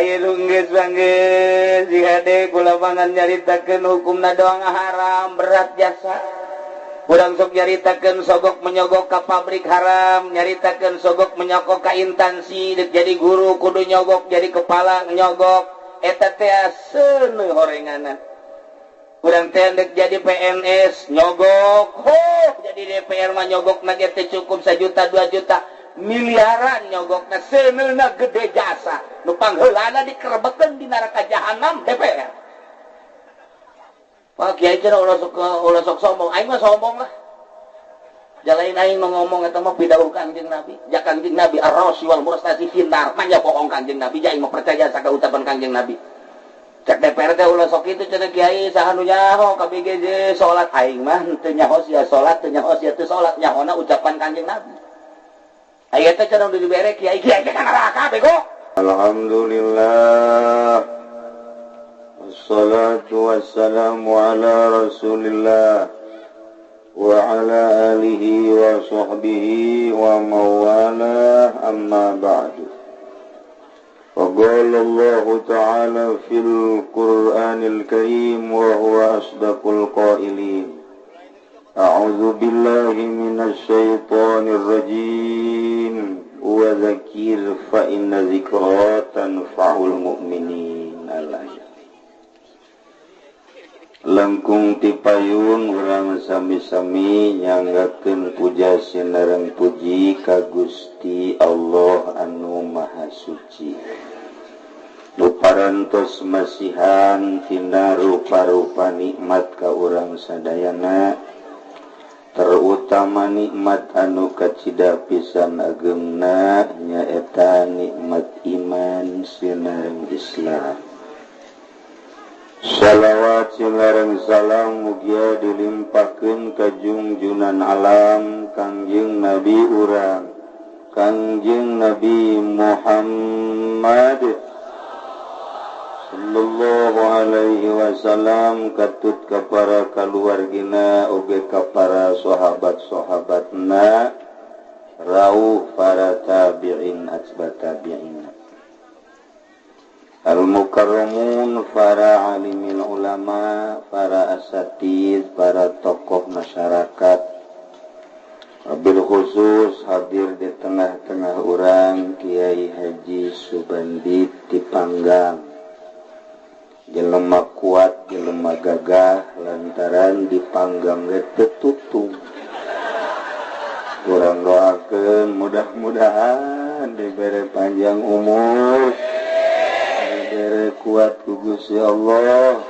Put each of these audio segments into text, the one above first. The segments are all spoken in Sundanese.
Ayo geus geus jihade kula mangan nyaritakeun hukumna doang haram berat jasa. Urang sok nyaritakeun sogok menyogok ka pabrik haram, nyaritakeun sogok menyogok ka instansi, dek jadi guru kudu nyogok, jadi kepala nyogok, eta teh seuneu horenganna. Urang teh dek jadi PNS nyogok, ho jadi DPR mah nyogok na ge teh cukup 1 juta 2 juta. Miliaran nyogokna seuneuna gede jasa nu pangheulana dikerebekeun di neraka jahanam DPR. Pak Kiai cenah ulah sok sombong, aing mah sombong lah. Jalain aing nu ngomong eta mah pidauh Kangjeng Nabi. Ja Kangjeng Nabi ar-rasi wal murstasi finnar, manya bohong Kangjeng Nabi, ja aing mah percaya saka ucapan Kangjeng Nabi. Cek DPR teh ulah sok kitu cenah Kiai saha nu nyaho KBGJ salat aing mah teu nyaho sia salat, teu nyaho sia teu salat, nyahona ucapan Kangjeng Nabi. Aya teh cenah udah dibere kiai kiai ka neraka bego. Alhamdulillah. Wassalatu wassalamu ala Rasulillah wa ala alihi wa sahbihi wa mawalah, amma ba'du. Wa qala Allah ta'ala fil Qur'anil Karim wa huwa asdaqul qailin. A'udzu billahi minasy syaithanir rajim. Wa dzakir fa inna dzikra tanfa'ul mu'minin. Langkung tipayun urang sami-sami nyanggakeun puja sinareng puji ka Gusti Allah anu Maha Suci. Nu parantos masihan tina rupa-rupa nikmat ka urang sadayana, terutama nikmat anu kacida pisan agengna nyaeta nikmat iman sinareng Islam. Shalawat sinareng salam mugia dilimpahkeun ka junjunan alam Kangjeng Nabi urang Kangjeng Nabi Muhammad sallallahu alaihi wasallam, katut ka para kaluargina oge ka para sahabat-sahabatna, rauh para tabi'in atba tabi'in, al-mukarramun, para alimin ulama, para asatid, para tokoh masyarakat, wabil khusus hadir di tengah-tengah urang Kiai Haji Subandi Tipanggang. Jelema kuat, jelema gagah, lantaran dipanggang ge teu tutung. Urang doakeun mudah-mudahan dibere panjang umur, dibere kuat ku Gusti Allah,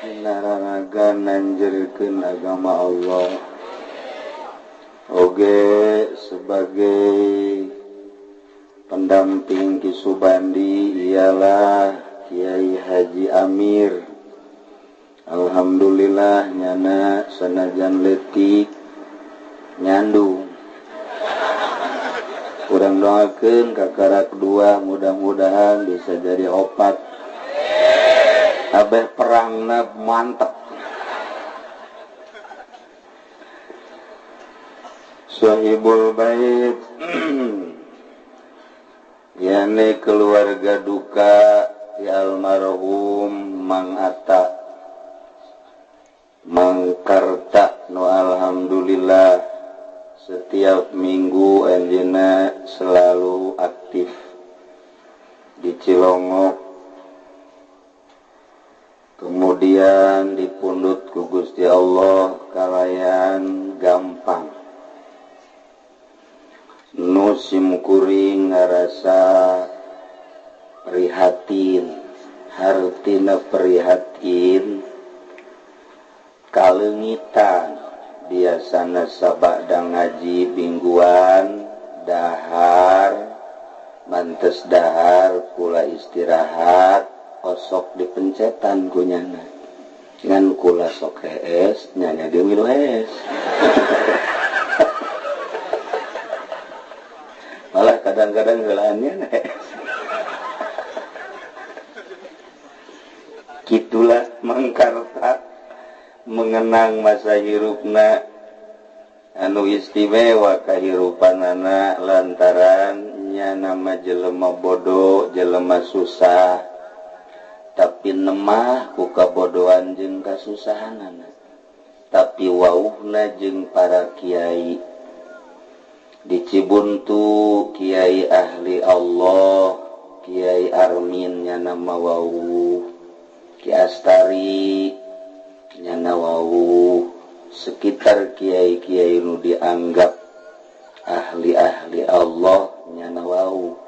dina raraga nanjerkeun agama Allah. Oge sebagai pendamping Ki Subandi ialah Kiai Haji Amir. Alhamdulillah nyana sanajan leutik nyandung. Urang doakeun kakarak dua mudah-mudahan bisa jadi opat. Abeh perangna mantep. Sahibul bait yakni keluarga duka ya almarhum Mang Atta Mang Karta nu alhamdulillah setiap minggu anjeunna selalu aktif di Cilongok, kemudian dipundhut ku Gusti Allah kalayan gampang. Nu simkuring ngarasa prihatin, hartina prihatin kaleungitan biasana sabada ngaji mingguan dahar mantes dahar kula istirahat osok dipencetan ku nyana ngan kula sok hees nyana ge milu hees. Malah kadang-kadang heulaannya hees. Kitulah Mangkarta mengenang masa hirupna anu istimewa kahirupanana lantaran nya nama jelema bodoh, jelema susah, tapi nemah ku kabodohan jeung kasusahanana. Tapi wauhna jeung para kiai di Cibuntu, kiai ahli Allah, Kiai Armin nya nama wauh, Ki Astari nya nama wauh, sekitar kiai-kiai nu dianggap ahli-ahli Allah nyana wau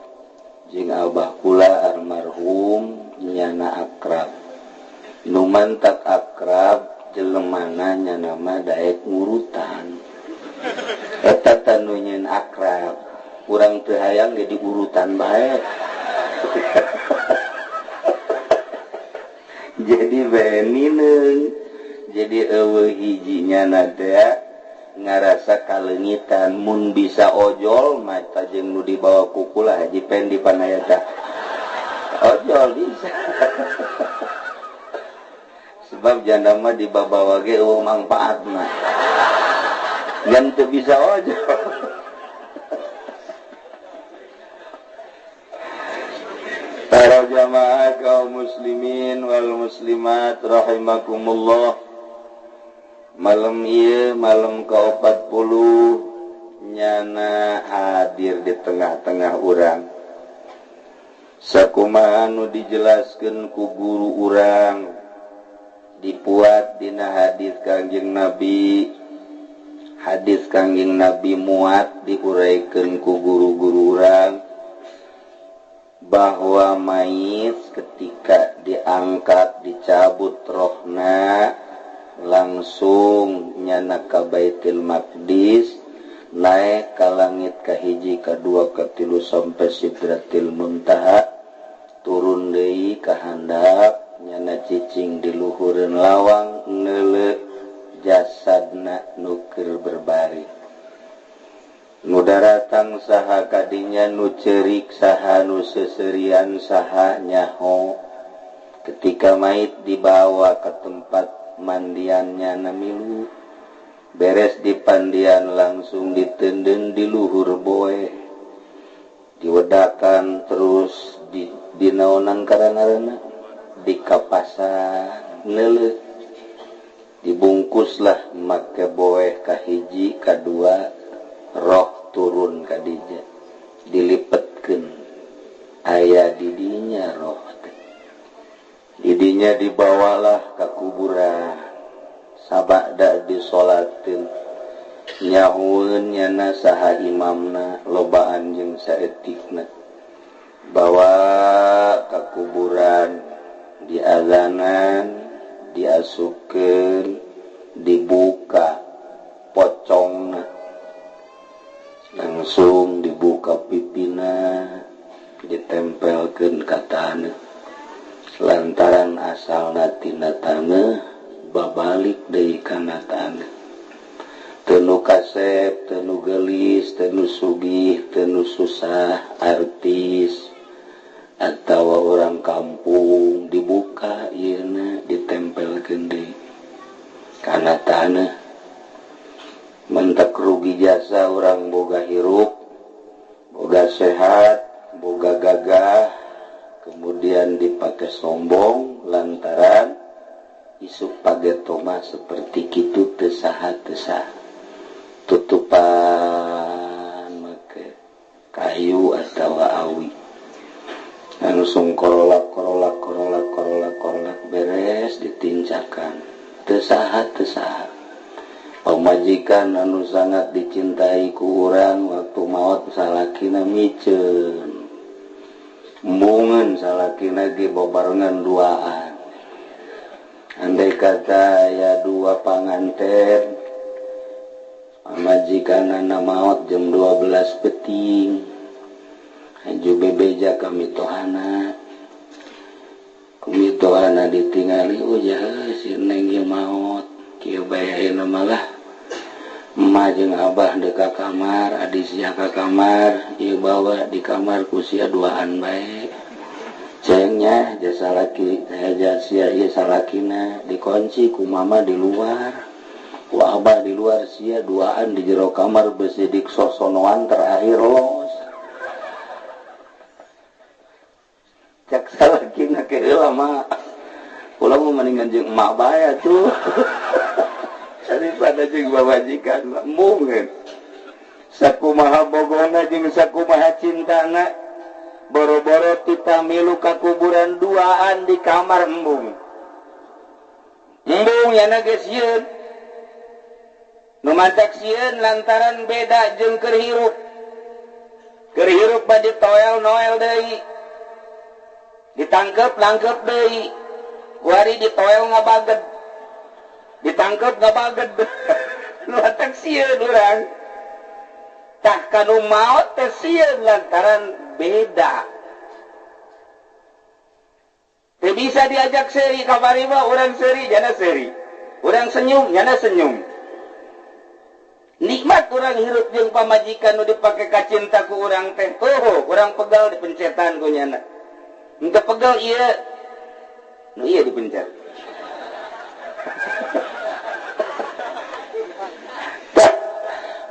jeung abah kula almarhum nyana akrab nu mantak akrab jelemana nyana mah daek ngurutan eta tanu nyeun akrab urang teu hayang ge diurutan bae. Jadi bae nineung jadi eueuh hiji nyana teh ngarasa kalengitan mun bisa ojol mata jeung nu dibawa ku kula Haji Pendi panayata ojol bisa. Sebab janda mah dibabawa ge eueuh mangpaatna yang teu bisa ojol. Para jamaah kaum muslimin wal muslimat rahimakumullah. Malam ieu malam ke-40 nyana hadir di tengah-tengah urang. Sakumaha nu dijelaskeun ku guru urang dipuat dina hadis Kangjeng Nabi. Hadis Kangjeng Nabi muat diuraikeun ku guru-guru urang bahwa mayit ketika diangkat dicabut rohna langsung nyana ka Baitul Maqdis naik ka langit ka hiji ka dua ka tilu sampai Sidratil Muntaha turun deui ka handap nyana cicing di luhureun lawang neuleuh jasadna nu keur berbaring nu daratang saha kadinya nu ceurik saha nu seuseurian saha nyaho ketika mayit dibawa ke tempat mandiannya namilu beres di pandian langsung ditenden di luhur boe diwedakan terus di dinaonan karana-rana dikapasan neuleuh dibungkuslah make boe kahiji kadua roh turun kadija dilipetkeun aya didinya roh teh. Didinya dibawalah ke kuburan sabada disolatin nyahueun nyana saha imamna lobaan jeung saeutikna bawa ke kuburan diazanan diasupkeun dibuka pocongna langsung dibuka pipina ditempelkeun ka taneuh lantaran asalna tina taneuh babalik deui kana taneuh teu nu kasep teu nu geulis teu nu sugih teu nu susah artis atawa orang kampung dibuka ieuna ditempelkeun deui kana taneuh mentak rugi jasa orang boga hirup boga sehat boga gagah kemudian dipakai sombong lantaran isuk pagetoma seperti kitu teu saha tutupan make kayu atawa awi langsung korolak korolak korolak korolak korolak beres ditincakan teu saha pamajikan anu sangat dicintai ku urang waktu maot salakina miceun embungeun salakina ge babarengan duaan. Andai kata ya dua panganten pamajikanana maot jam 12 peting haju bebeja kami tohana kumitohana ditingali oh jahe si neng ieu maot kieu bae ayeuna malah emak jeung abah deuk ka kamar adi sia ka kamar ieu bawa di kamar ku sia duaan bae cengnya jasa laki sia ieu salakina dikunci ku mama di luar ku abah di luar sia duaan di jero kamar besidik sosonoan terakhir los. Cak salakina ke heula mah. Kula mah mendingan jeung emak bae atuh. Daripada jeung babajikan mah embungeun. Sakumaha bogona jeung sakumaha cintana boro-boro tita milu ka kuburan duaan di kamar embung. Embung yana geus sieun. Nu matak sieun lantaran beda jeung keur hirup. Keur hirup mah ditoel noel deui. Ditangkep langkep deui. Kuari ditoel ngabaged. Ditangkep ngabaged. Nu matak sieun urang. Tah kanu maot teh sieun lantaran beda. Teu bisa diajak seuri kamari mah urang seuri jana seuri. Urang senyum jana senyum. Nikmat urang hirup jeung pamajikan nu dipake kacinta ku urang teh. Oh, urang pegal dipencetan ku nyana. Henteu pegal ieu. Nu ieu dipencet.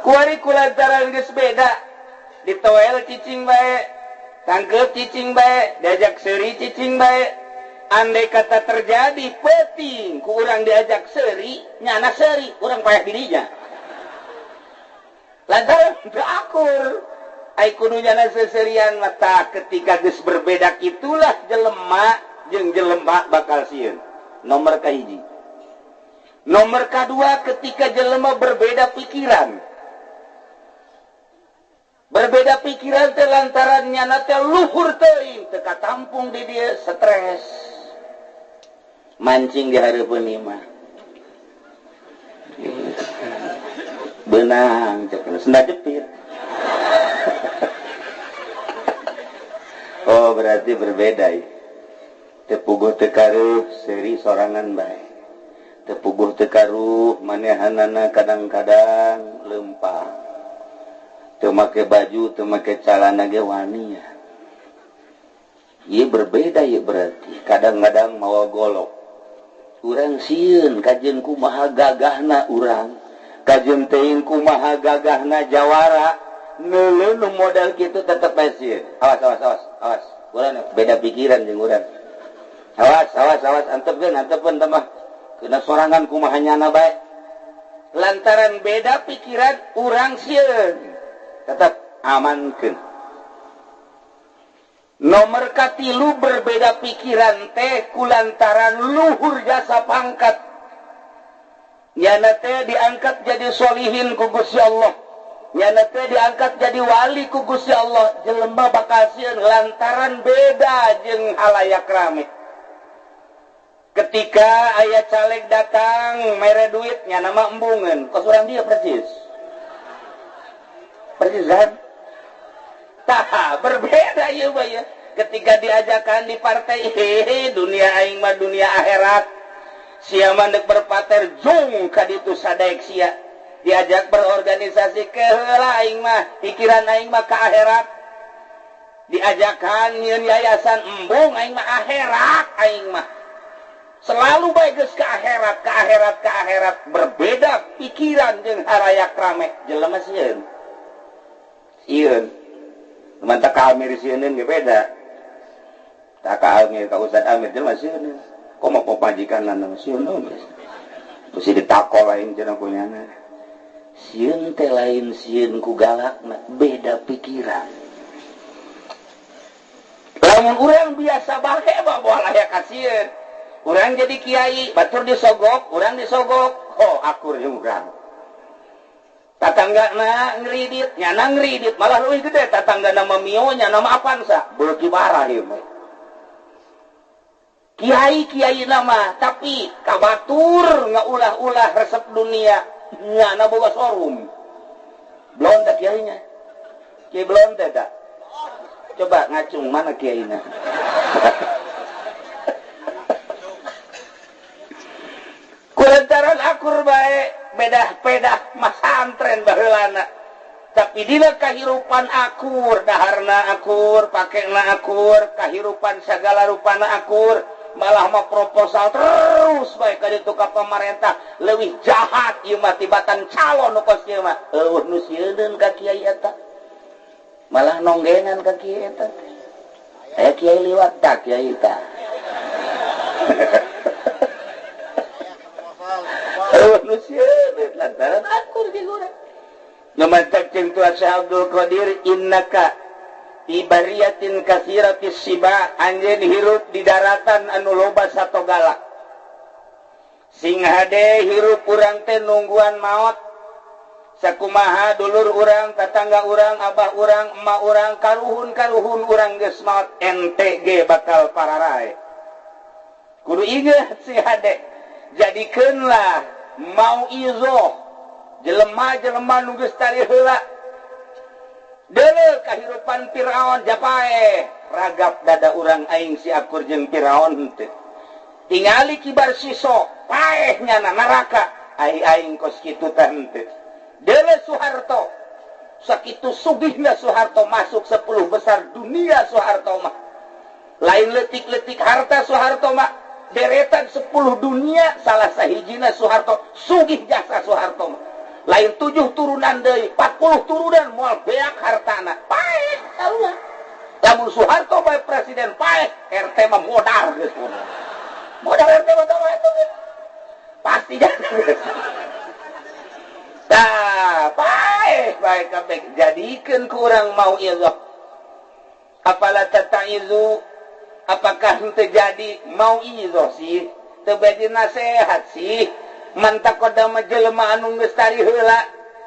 Kuari kulantaran geus beda. Ditoel cicing bae, tangkep cicing bae, diajak seuri cicing bae. Andai kata terjadi penting ku urang diajak seuri, nyana seuri, urang payah dirinya. Lantaran teu akur. Ai kudu nyana seserian mata ketika geus berbeda kitulah jelema jeung jelema bakal sieun. Nomor kahiji. Nomor kadua ketika jelema berbeda pikiran. Berbeda pikiran teh lantaran nyana teh luhur teuing teu katampung di dieu stres. Mancing di hareupeun imah. Benang cek senda jepit. Oh berarti berbeda ya. Teu puguh teu karuh seuri sorangan bae. Teu puguh teu karuh manehanana kadang-kadang leumpah. Teu make baju, teu make calana ge wani ya. Ieu berbeda ieu berarti. Kadang-kadang mawa golok. Urang sieun kajeun kumaha gagahna urang. Kajeun teuing kumaha gagahna jawara. Neuleuh nu modal kitu tetep bae sieun. Awas awas awas awas. Urang beda pikiran jeung urang. Awas awas awas antepkeun antepkeun teh mah. Kena sorangan kumaha nyana bae. Lantaran beda pikiran urang sieun. Tetap amankeun. Nomor katilu berbeda pikiran teh kulantaran luhur jasa pangkat. Nyana teh diangkat jadi solihin ku Gusti Allah. Nyana teh diangkat jadi wali ku Gusti Allah. Jelema bakal sieun lantaran beda jeung halayak rame. Ketika aya caleg datang mere duit nyana mah embungeun. Kos urang dia persis. Persis kan? Tah, berbeda ieu mah ya. Ketika diajakan di partai, hehe, dunia aing mah dunia akhirat. Sia mah deuk berpater jung ka ditu sadaek sia. Diajak berorganisasi ke heula aing mah, pikiran aing mah ka akhirat. Diajakan nyieun yayasan embung aing mah akhirat aing mah. Selalu bae geus ka akhirat, ka akhirat, ka akhirat. Berbeda pikiran jeung harayak rame. Jelema sieun. Sieun. Mantap ka Amir sieun ge beda. Tak ka Amir ka Ustaz Amir jelema sieun. Kok mau pamajikanna sieun geus. Bisi ditakol lain cenah ku nyana. Sieun teh lain sieun ku galakna, beda pikiran. Lamun urang biasa bae mah moal aya kasieun. Urang jadi kiai, batur disogok, urang disogok. Oh, akur jeung urang. Tatanggana ngridit, nyana ngridit, malah leuwih gede tatanggana mah Mio, nyana mah Avanza, beuki parah ieu mah. Kiai-kiai nama, tapi kabatur ngaulah-ulah resep dunia, nyana boga showroom. Blon teh kiainya. Kiai blon teh tak? Coba ngacung mana kiaina. Kulantaran akur bae bedah-pedah masantren baheulana. Tapi dina kahirupan akur, daharna akur, pakena akur, kahirupan sagala rupana akur, malah mah proposal terus bae ka ditu ka pamarentah leuwih jahat ieu mah tibatan calon nu kos ieu mah. Eueuh nu sieuneun ka kiai eta. Malah nonggenan ka kiai eta teh. Aya kiai liwat tak kiai tah. Nu sieun lantaran akur jeung urang. Nu mantak jeung Tuan Syekh Abdul Qadir innaka ibariyatin katsiratis siba anjeun hirup di daratan anu loba sato galak. Sing hade hirup urang teh nungguan maot. Sakumaha dulur urang, tatangga urang, abah urang, emak urang, karuhun-karuhun urang geus maot ente ge bakal pararae. Kudu inget si hade. Jadikeunlah mau izoh jelema-jelema nu geus tari heula. Deuleu kahirupan Firaun japae ragap dada urang aing si akur jeung Firaun teh. Tingali kibar siso paeh nyana neraka ai aing kos kitu teh henteu. Deuleu Soeharto sakitu sugihna Soeharto masuk 10 besar dunia Soeharto mah. Lain leutik-leutik harta Soeharto mah deretan 10 dunia salah sahijina Soeharto sugih jasa Soeharto mah. Lain 7 turunan deui 40 turunan moal beak hartana paeh sarua. Lamun Soeharto bae presiden paeh RT mah modar geus. Modal RT mah itu pasti jadi. Tah paeh bae kabeh jadikeun ku urang mau ieu. Afala tataizu, apakah henteu jadi mau ieu sih? Teu bade nasehat sih. Man taqaddama jelema anu geus tari heula.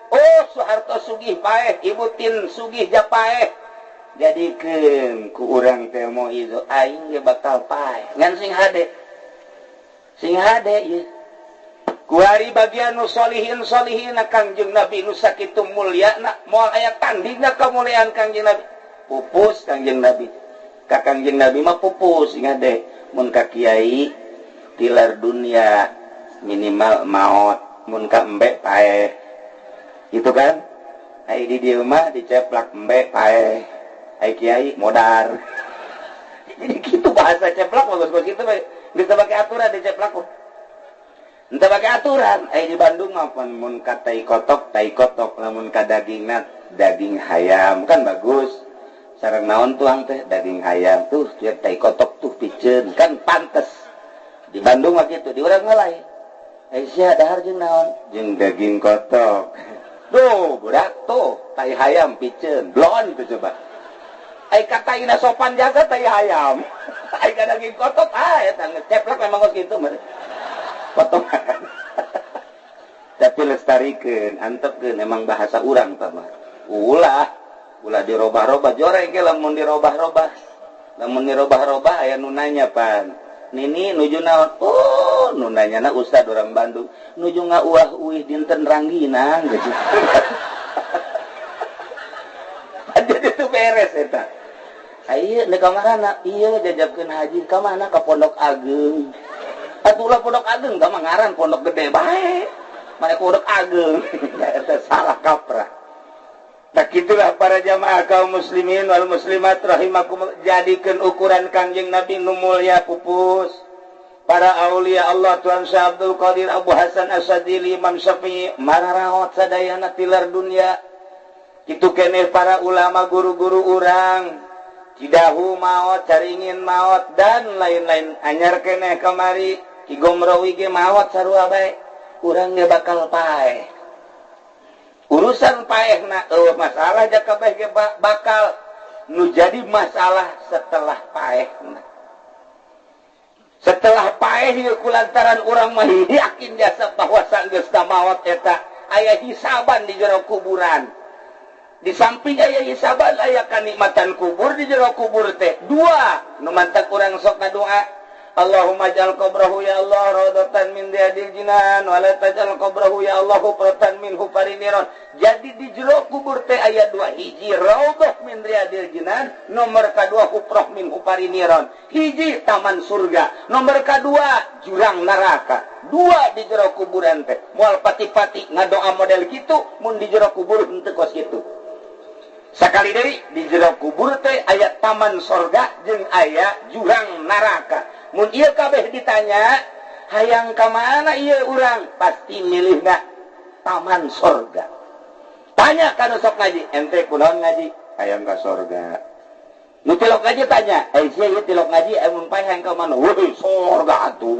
Oh Soeharto sugih paeh, Ibu Tin sugih japaeh. Jadikeun ku urang teh mau ieu aing ge bakal paeh. Ngan sing hade. Sing hade ieu. Kuari bagian nu solihin solihin Kangjeng Nabi nu sakitu mulyana moal aya tandingna kamuliaan Kangjeng Nabi. Pupus Kangjeng Nabi. Ka Kangjeng Nabi mah pupus sing hade. Mun ka kiai tilar dunia minimal maot, mun ka embe paeh. Gitu kan? Ai di dieu mah diceplak embe paeh. Ai kiai modar. Jadi kitu bahasa ceplak mah geus kitu bae. Geus teu pake aturan diceplak. Entah pakai aturan. Di Bandung mah mun ka tai kotok, lamun ka dagingna daging hayam kan bagus. Sareng naon tuang teh daging hayam tuh tiap tai kotok tuh piceun kan pantes. Di Bandung mah kitu, di urang mah lain. Sia dahar jeung naon? Jeung daging kotok. Duh, budak tuh tai hayam piceun, blon tuh coba. Ai kataina sopan jasa tai hayam. Ai ka daging kotok ah eta ngeceplak memang geus kitu mah. Potongan. Tapi lestarikan, antepkeun emang bahasa urang tah mah. Ulah, ulah dirobah-robah joreng ge lamun dirobah-robah. Lamun dirobah-robah aya nu nanya pan. Nini nuju naon? Oh, nu nanyana ustad orang Bandung. Nuju ngauah-uih dinten rangginang gitu. Jadi itu beres eta. Ieu deuk ka mana? Ieu jajabkeun haji ka mana? Ka Pondok Ageng. Atulah Pondok Ageng tah mah ngaran Pondok Gede bae. Mana Pondok Ageng. Eta salah kaprah. Tah kitulah para jamaah kaum muslimin wal muslimat rahimakum, jadikeun ukuran Kangjeng Nabi nu mulya pupus. Para aulia Allah Tuhan Syekh Abdul Qadir Abu Hasan Asy-Syadzili Imam Syafi'i mararaot sadayana tilar dunia. Kitu keneh para ulama guru-guru urang Cidahu maot, Caringin maot dan lain-lain. Anyar keneh kamari Ki Gomrowi ge maot sarua bae. Urang ge bakal paeh. Urusan paehna eueuh masalah jaka bae ge bakal nu jadi masalah setelah paehna. Setelah paeh ieu kulantaran urang mah yakin jasa bahwa sanggeus maot eta aya hisaban di jero kuburan. Di samping aya hisaban aya kanikmatan kubur di jero kubur teh. Dua nu mantak urang sok ngadoa Allahumma ja'al qabrahu ya Allah raudatan min riyadil jinan wa la taj'al qabrahu ya Allah hufratan min hufarin niran. Jadi di jero kubur teh aya dua, hiji raudhah min riyadil jinan, nomor kadua hufrah min hufarin niran. Hiji taman surga, nomor kadua jurang neraka. Dua di jero kuburan teh. Moal pati-pati ngadoa model kitu mun di jero kubur henteu kos kitu. Sakali deui di jero kubur teh aya taman sorga jeung aya jurang neraka. Mun ieu kabeh ditanya, hayang ka mana ieu urang? Pasti milihna taman sorga. Tanya ka nu sok ngaji, ente kunaon ngaji? Hayang ka sorga. Nu tilok ngaji tanya, sia ieu tilok ngaji mun paeh hayang ka mana? Weuh, sorga atuh.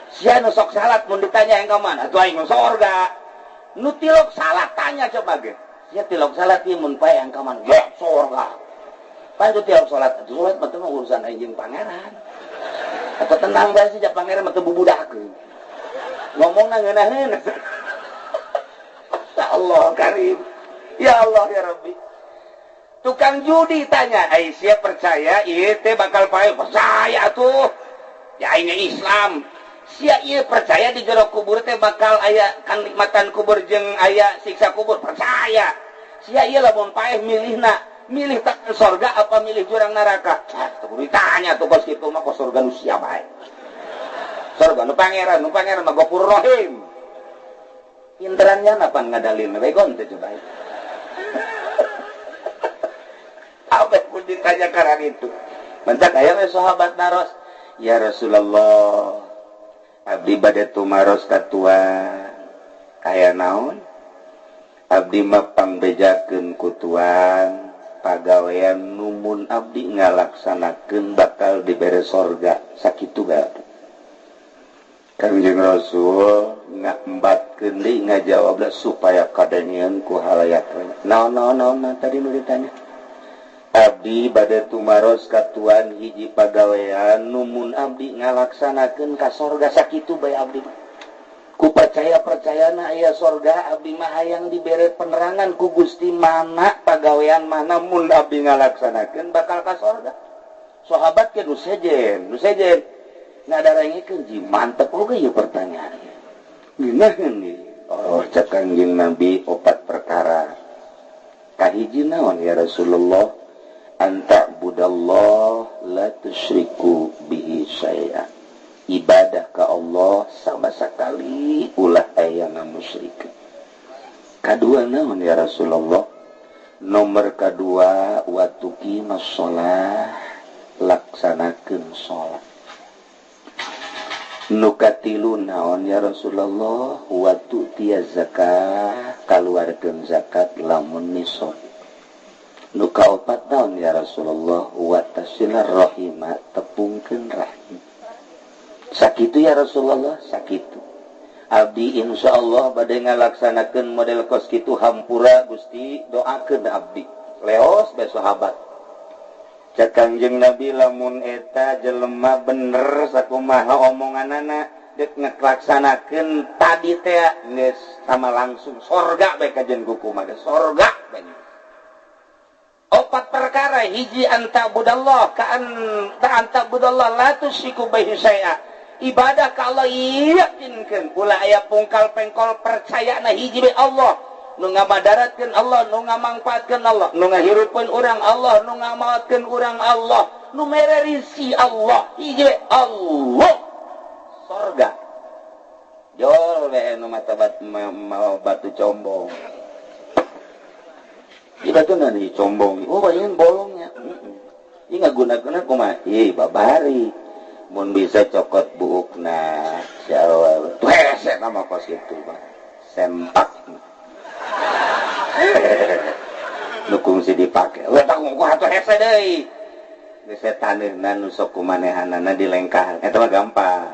Sia nu sok salat mun ditanya hayang ka mana? Atuh aing sorga. Nu tilok salat tanya coba ge. Sia tilok salat ieu mun paeh hayang ka mana? Ya sorga. Paeh teu tilok salat, atuh salat mah teu urusan aing jeung pangeran. Atau tenang bae sih pangeran mah teu bubudakeun. Ngomongna ngeunaheun. Ya Allah karim. Ya Allah ya Rabbi. Tukang judi tanya, sia percaya ieu teh bakal paeh? Percaya atuh. Ya aing Islam. Sia ieu percaya di jero kubur teh bakal aya kanikmatan kubur jeung aya siksa kubur? Percaya. Sia ieu lamun paeh milihna, milih tak sorga apa milih jurang neraka? Ah, teu kudu ditanya tuh kos kitu mah kos sorga nu sia bae. Sorga nu pangeran mah Ghafur Rahim. Pinterannya napa ngadalil begon teh coba. Apa pun ditanya karang itu. Mentak aya we sahabat naros, ya Rasulullah, abdi bade tumaros ka tuan. Aya naon? Abdi mah pangbejakeun ku tuan, pagawean numun abdi ngalaksanakeun bakal dibere sorga. Sakitu bae. Kangjeng Rasul ngambatkeun deui ngajawabna supaya kadengeun ku halayak. Naon naon naon tadi nu ditanya? Abdi bade tumaros ka tuan hiji pagawean numun abdi ngalaksanakeun ka sorga sakitu bae abdi. Ku percaya-percayana aya sorga abdi mah hayang dibere penerangan ku Gusti mana pagawean mana mun abdi ngalaksanakeun bakal ka sorga. Sahabat ke nu sejen ngadarengikeun ji mantep oge ieu pertanyaan. Ngeunaheun ieu. Oh cek Kangjeng Nabi opat perkara. Kahiji naon ya Rasulullah? Anta budallah la tusyriku bihi syai'a. Ibadah ka Allah sama sekali ulah aya ngamusyrikeun. Kadua naon ya Rasulullah? Nomor kadua wa tuqimas shalah, laksanakeun salat. Nu katilu naon ya Rasulullah? Wa tu'tiya zakat, kaluarkeun zakat lamun nisab. Nu kaopat naon ya Rasulullah? Wa tasilar rahima, tepungkeun rahim. Sakitu ya Rasulullah, sakitu. Abdi insyaallah bade ngalaksanakeun model kos kitu hampura Gusti, doakeun abdi. Leos bae sahabat. Cek Kangjeng Nabi lamun eta jelema bener sakumaha omonganana deuk ngalaksanakeun tadi teh geus sama langsung sorga bae kajen kumaha sorga bae. Opat perkara, hiji anta budallah ka anta budallah la tusyriku bihi syai'a. Ibadah ka Allah yakinkeun ulah aya pungkal pengkol percayana hiji bae Allah, nu ngamadaratkeun Allah, nu ngamangpaatkeun Allah, nu ngahirupkeun urang Allah, nu ngamaotkeun urang Allah, nu mere rizki Allah, hiji bae Allah. Sorga. Jol we nu matabat mau batu combong. Ieu batu nih combong. Oh, bayangin bolongnya. Ieu ngaguna-guna kumaha? Ih, babari. Mun bisa cokot buukna. Siapa? Tuh hese nama kos kitu, Pak. Sempak. Nu kungsi dipake. Weh tanggung ku atuh hese deui. Geus taneuna nu sok kumanehanana dilengkahan. Eta mah gampang.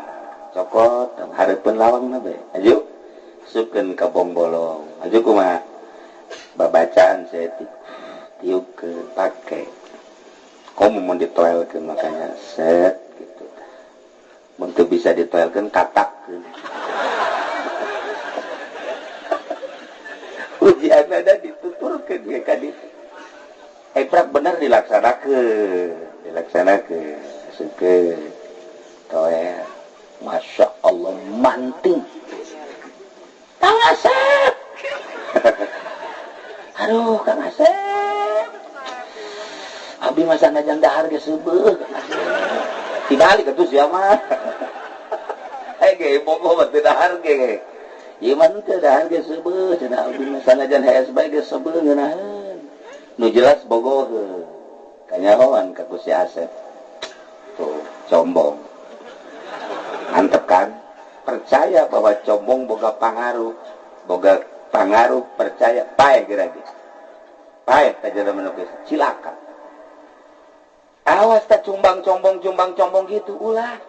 Cokot hareupeun lawangna bae. Aju asupkeun ka bongbolong. Aju kumaha? Babacaan saya tiup ke pake. Komo mun ditoelkeun makanya set gitu. Mun teu bisa ditoelkeun katakkeun. Ujian ada dituturkeun ge ka ditu. Prak bener dilaksanakeun, dilaksanakeun. Asupkeun. Toel. Masya Allah manting. Kang Asep. Aduh, Kang Asep. Abi masa ngajang dahar ge seubeuh, Kang Asep. Dibalik atuh sia mah. Ge bogoh mah teu dahar ge. Ieu mah teu dahar ge seubeuh, cenah abi mah sanajan hees bae ge seubeuh ngeunaheun. Nu jelas bogoh kanyahoan ka ku si Asep. Tuh, combong. Mantep kan? Percaya bahwa combong boga pangaruh. Boga pangaruh percaya paeh geura ge. Paeh ka jelema nu geus cilaka. Awas tak cumbang combong gitu ulah.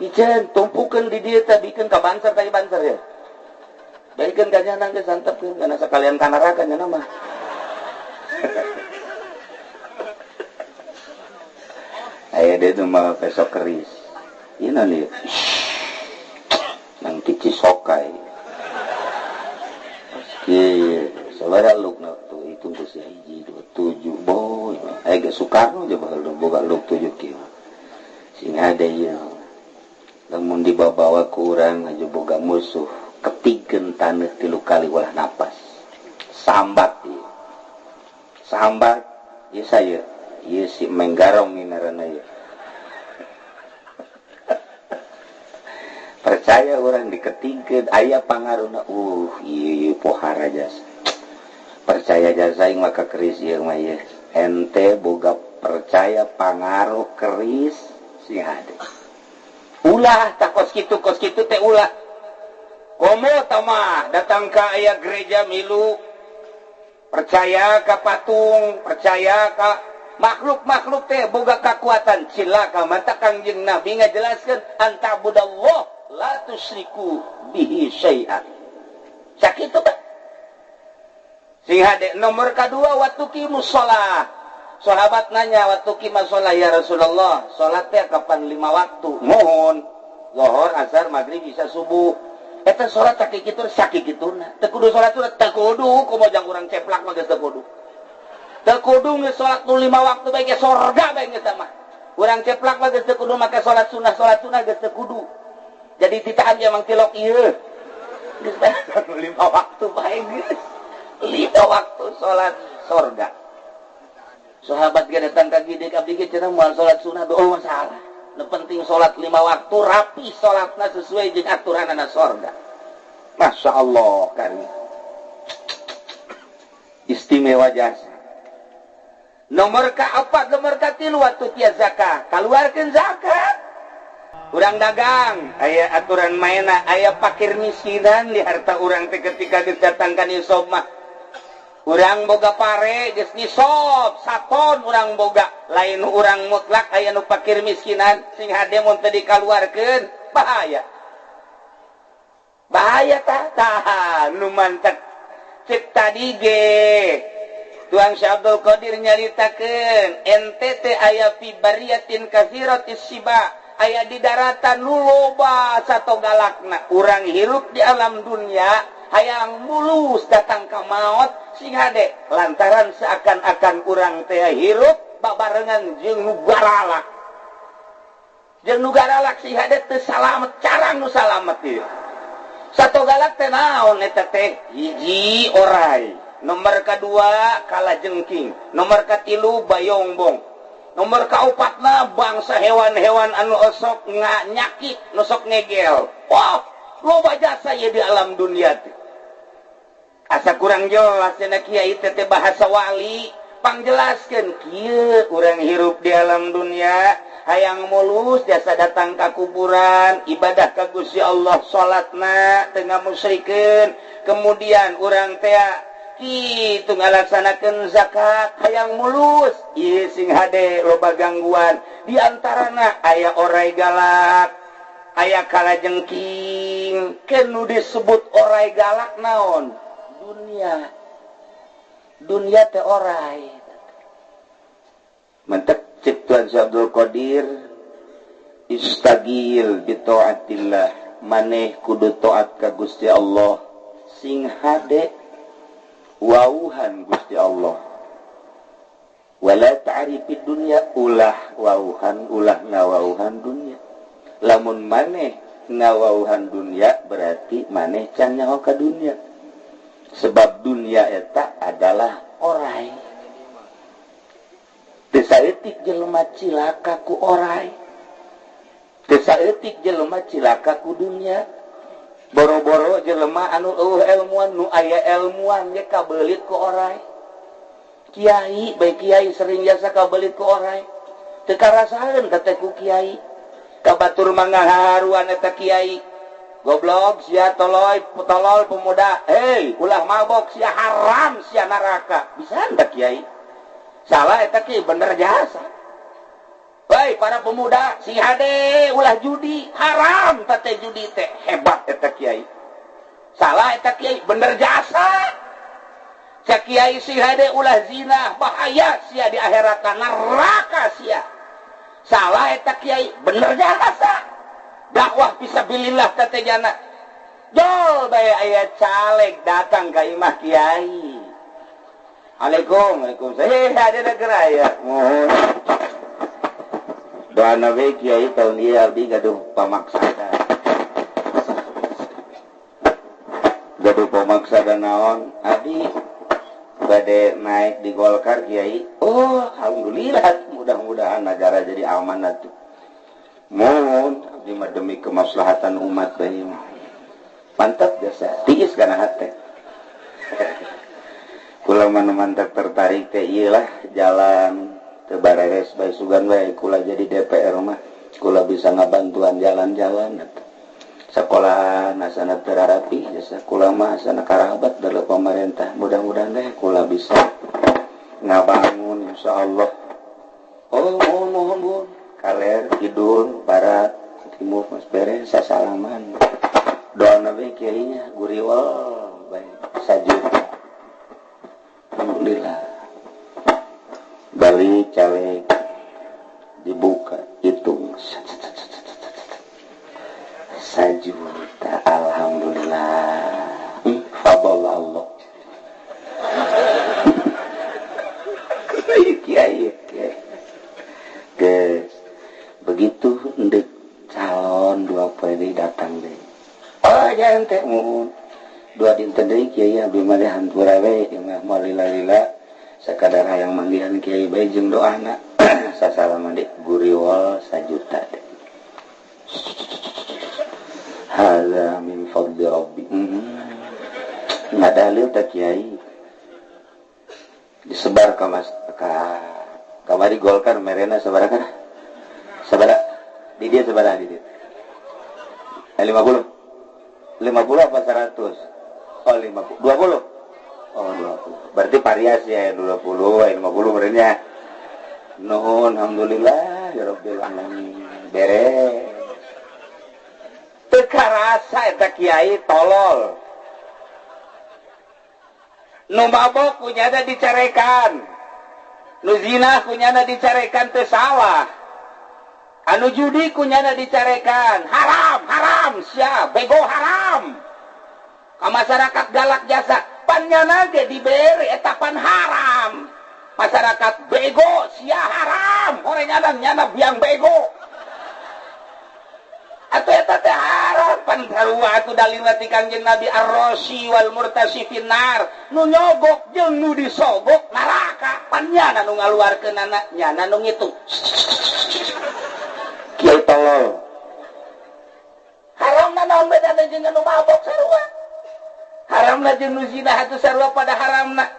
Piceun tumpukeun di dieu teh bikeun ka banser tadi banser ya. Baikeun ka nyana geus santepkeun kana sakalian ka neraka nya mah. Aya deui nu mah besok keris. Ieu naon ieu? Nang ti Cisokai. Kieu sabaraha lukna tuh hitung geus hiji 2 7 boy. Aya ge Soekarno je baheula boga luk 7 kieu. Sing hade ieu. Lamun dibawa ku urang aja boga musuh, ketikeun taneuh 3 kali ulah napas. Sambat ieu. Sambat ieu saya, ieu si Menggarong ieu ngaranna ieu. Percaya orang diketingkeun aya pangaruna, ieu pohara jasa. Percaya jasa aing maka keris ieu mah ieu. Ente boga percaya pangaruh keris sing hade. Ulah tak kos kitu teh ulah. Komo tamah datang ka aya gereja milu percaya ka patung, percaya ka makhluk-makhluk teh boga kekuatan cilaka mata Kangjeng Nabi ngajelaskeun antabudallah la tusyriku bihi syai'an. Sakitu teh. Sing hade nomor kadua waktu qimus shalah. Sahabat nanya waktu qimus shalah ya Rasulullah, salat teh kapan 5 waktu? Mohon. Zuhur, asar, maghrib, isya, subuh. Eta salat sakikitu sakikituna. Teu kudu salat teu kudu komo jang urang ceplak mah geus teu kudu. Teu kudu geus salat nu 5 waktu bae ge sorga bae geus mah. Urang ceplak mah geus teu kudu make salat sunah geus teu kudu. Jadi ditahan ge mang tilok ieu. Geus bae 5 waktu bae geus. 5 waktu salat sorga. Sahabat ge datang ka gede ka abdi ge cenah moal salat sunah oh masalah. Nu penting salat 5 waktu rapi salatna sesuai jeung aturanana sorga. Masya Allah kari. Istimewa jasa. Nomor ka-4, nomor ka-3 waktu tia zakat. Kaluarkeun zakat. Urang dagang, aya aturan maena, aya pakir miskinan di harta urang teh ketika geus datang ka nisab mah. Urang boga pare geus nisab, saton urang boga, lain urang mutlak aya nu pakir miskinan sing hade mun teu dikaluarkeun, bahaya. Bahaya tah tah nu mantek cek tadi ge. Tuang Syekh Abdul Qadir nyaritakeun NTT aya fi bariyatin katsiratis siba, aya di daratan nu loba sato galakna. Urang hirup di alam dunia hayang mulus datang ka maot sing hade lantaran seakan-akan urang teh hirup babarengan jeung nu garalak. Jeung nu garalak sing hade teu salamet, carang nu salamet ieu. Sato galak teh naon eta teh? Hiji orai, nomor kedua kalajengking, nomor katilu bayongbong, nomor kaopatna bangsa hewan-hewan anu osok nyakit, nu sok ngegel. Wah, loba jasa ieu di alam dunia teh. Asa kurang jelas cenah kiai teh bahasa wali, pangjelaskeun kieu urang hirup di alam dunia hayang mulus jasa datang ka kuburan, ibadah ka Gusti Allah, salatna teu ngamusyrikeun, kemudian urang teh kitu ngalaksanakeun zakat hayang mulus, ieu sing hade loba gangguan, di antarana aya orai galak, aya kalajengking, keun nu disebut orai galak naon? Dunia. Dunia teh orai. Mentek cek Tuan Syekh Abdul Qadir istagil bi taatillah, maneh kudu taat ka Gusti Allah sing hade wauhan Gusti Allah. Wala ta'rifid dunya, ulah wauhan, ulah ngawauhan dunia. Lamun maneh ngawauhan dunia berarti maneh can nyaho ka dunia. Sebab dunia eta adalah orai. Teu saeutik jelema cilaka ku orai. Teu saeutik jelema cilaka ku dunia. Boro-boro jelema anu eueuh elmuan, nu aya elmuan ge kabelit ku orai. Kiai, bae kiai sering jasa kabelit ku orai. Teu karasaeun teh ku kiai. Ka batur mah ngaharuan eta kiai. Goblok sia toloy, tolol pemuda. Hei, ulah mabok sia haram sia neraka. Bisa teh kiai? Salah eta kiai bener jasa. Woi para pemuda sing hade ulah judi haram teh judi teh hebat eta kiai. Salah eta kiai bener jasa. Cak kiai sing hade ulah zina bahaya sia di akhirat neraka sia. Salah eta kiai bener jasa. Dakwah fisabilillah teh jana. Jol bae aya caleg datang ka imah kiai. Assalamualaikum, waalaikumsalam. Ada negara ya. Mohon. Doa nabi kiai tahun ieu abdi gaduh pamaksada. Gaduh pamaksada naon? Abdi bade naik di Golkar kiai. Oh, alhamdulillah, mudah-mudahan negara jadi aman atuh. Mohon abdi mah demi kemaslahatan umat bae mah. Mantap jasa, tiis kana hate. Kula mana mantap tertarik teh ieu lah jalan teu bareres bae sugan bae kula jadi DPR mah kula bisa ngabantuan jalan-jalan atuh. Sekolah asana teu rarapi jasa kula mah asana karabat dari pemerintah mudah-mudahan deh kula bisa ngabangun insyaallah. Oh mohon mohon mohon kaler kidul barat timur mas beres sasalaman doa nabi kiainya guriwal bae sajuta. Alhamdulillah balik caleg dibuka hitung 1 juta alhamdulillah fadl Allah. Kiai guys begitu ndek calon 2 poe datang deh. Oh jangan teh muhun 2 dinten deui kiai abdi mah hampura we mah moal lila-lila sakadar hayang manggihan kiai bae jeung doana sasalaman deui guriwal 1 juta deh. Hadza min fadli rabbi. Ngadalil teh kiai disebar ka mas ka kamari Golkar merena sabaraha? Sabaraha? Di dia sabaraha di dia? 50. 50 apa 100? Oh 50. 20. Oh 20. Berarti variasi ya 20, 50 merenya. Nuhun alhamdulillah ya rabbil alamin. Beres. Teu karasa eta kiai tolol. Nu mabok kunyana dicarekan. Nu zina kunyana dicarekan teu salah. Anu judi kunyana dicarekan. Haram, haram sia, bego haram. Ka masyarakat galak jasa, pan nyana ge dibere eta pan haram. Masyarakat bego sia haram, horenganan nyana biang bego. Atuh eta teh haram pan sarua atuh dalil ti Kangjeng Nabi ar-rasi wal murtasi finnar. Nu nyogok jeung nu disogok neraka pan nyana nu ngaluarkeunana nyana nu ngitung. Kiai tolol. Haramna naon bedana jeung nu mabok sarua? Haramna jeung nu zina atuh sarua pada haramna.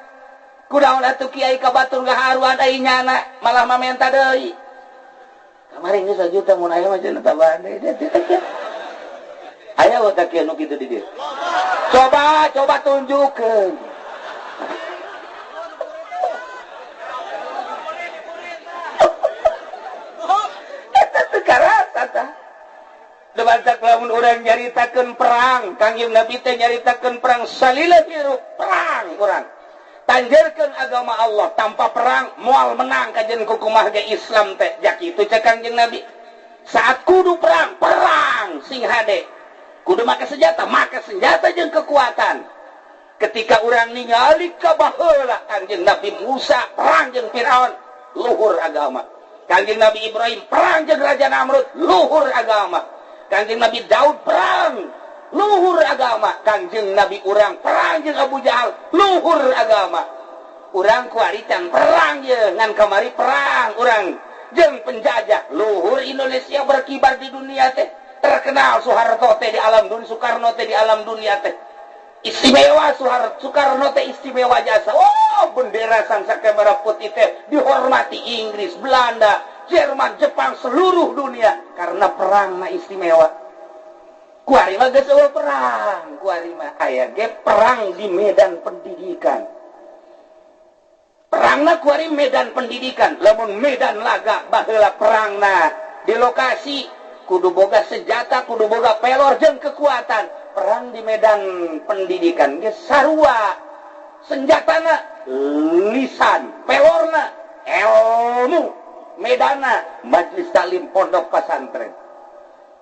Kunaon atuh kiai ka batur ngaharuan ai nyana malah mamenta deui. Kemarin geus 1 juta mun aya mah cenah tambahan deui. Aya wa kiai nu kitu di dieu. Coba coba tunjukkeun. Eta teu karasa tah. Debantak lamun urang nyaritakeun perang, Kangjeng Nabi teh nyaritakeun perang salila hirup perang urang. Tanjerkeun agama Allah tanpa perang moal menang kajen kukumah ge Islam teh. Jak itu cek Kangjeng Nabi. Saat kudu perang, perang sing hade. Kudu make senjata jeung kekuatan. Ketika urang ningali ka baheula Kangjeng Nabi Musa perang jeung Firaun, luhur agama. Kangjeng Nabi Ibrahim perang jeung Raja Namrud, luhur agama. Kangjeng Nabi Daud perang, luhur agama. Kangjeng Nabi urang perang jeung Abu Jahal, luhur agama. Urang kuari can perang ye, ngan kamari perang urang jeung penjajah. Luhur Indonesia berkibar di dunia teh. Terkenal Soeharto teh di alam dunia, Soekarno teh di alam dunia teh. Istimewa Soeharto, Soekarno teh istimewa jasa. Oh, bendera sang saka merah putih teh dihormati Inggris, Belanda, Jerman, Jepang, seluruh dunia karena perangna istimewa. Kuari mah geus eueuh perang, kuari mah aya ge perang di medan pendidikan. Perang Perangna kuari medan pendidikan, lamun medan laga baheula perangna di lokasi kudu boga senjata, kudu boga pelor jeung kekuatan. Perang di medan pendidikan ge sarua senjatana lisan, pelorna ilmu, medana majelis taklim pondok pesantren.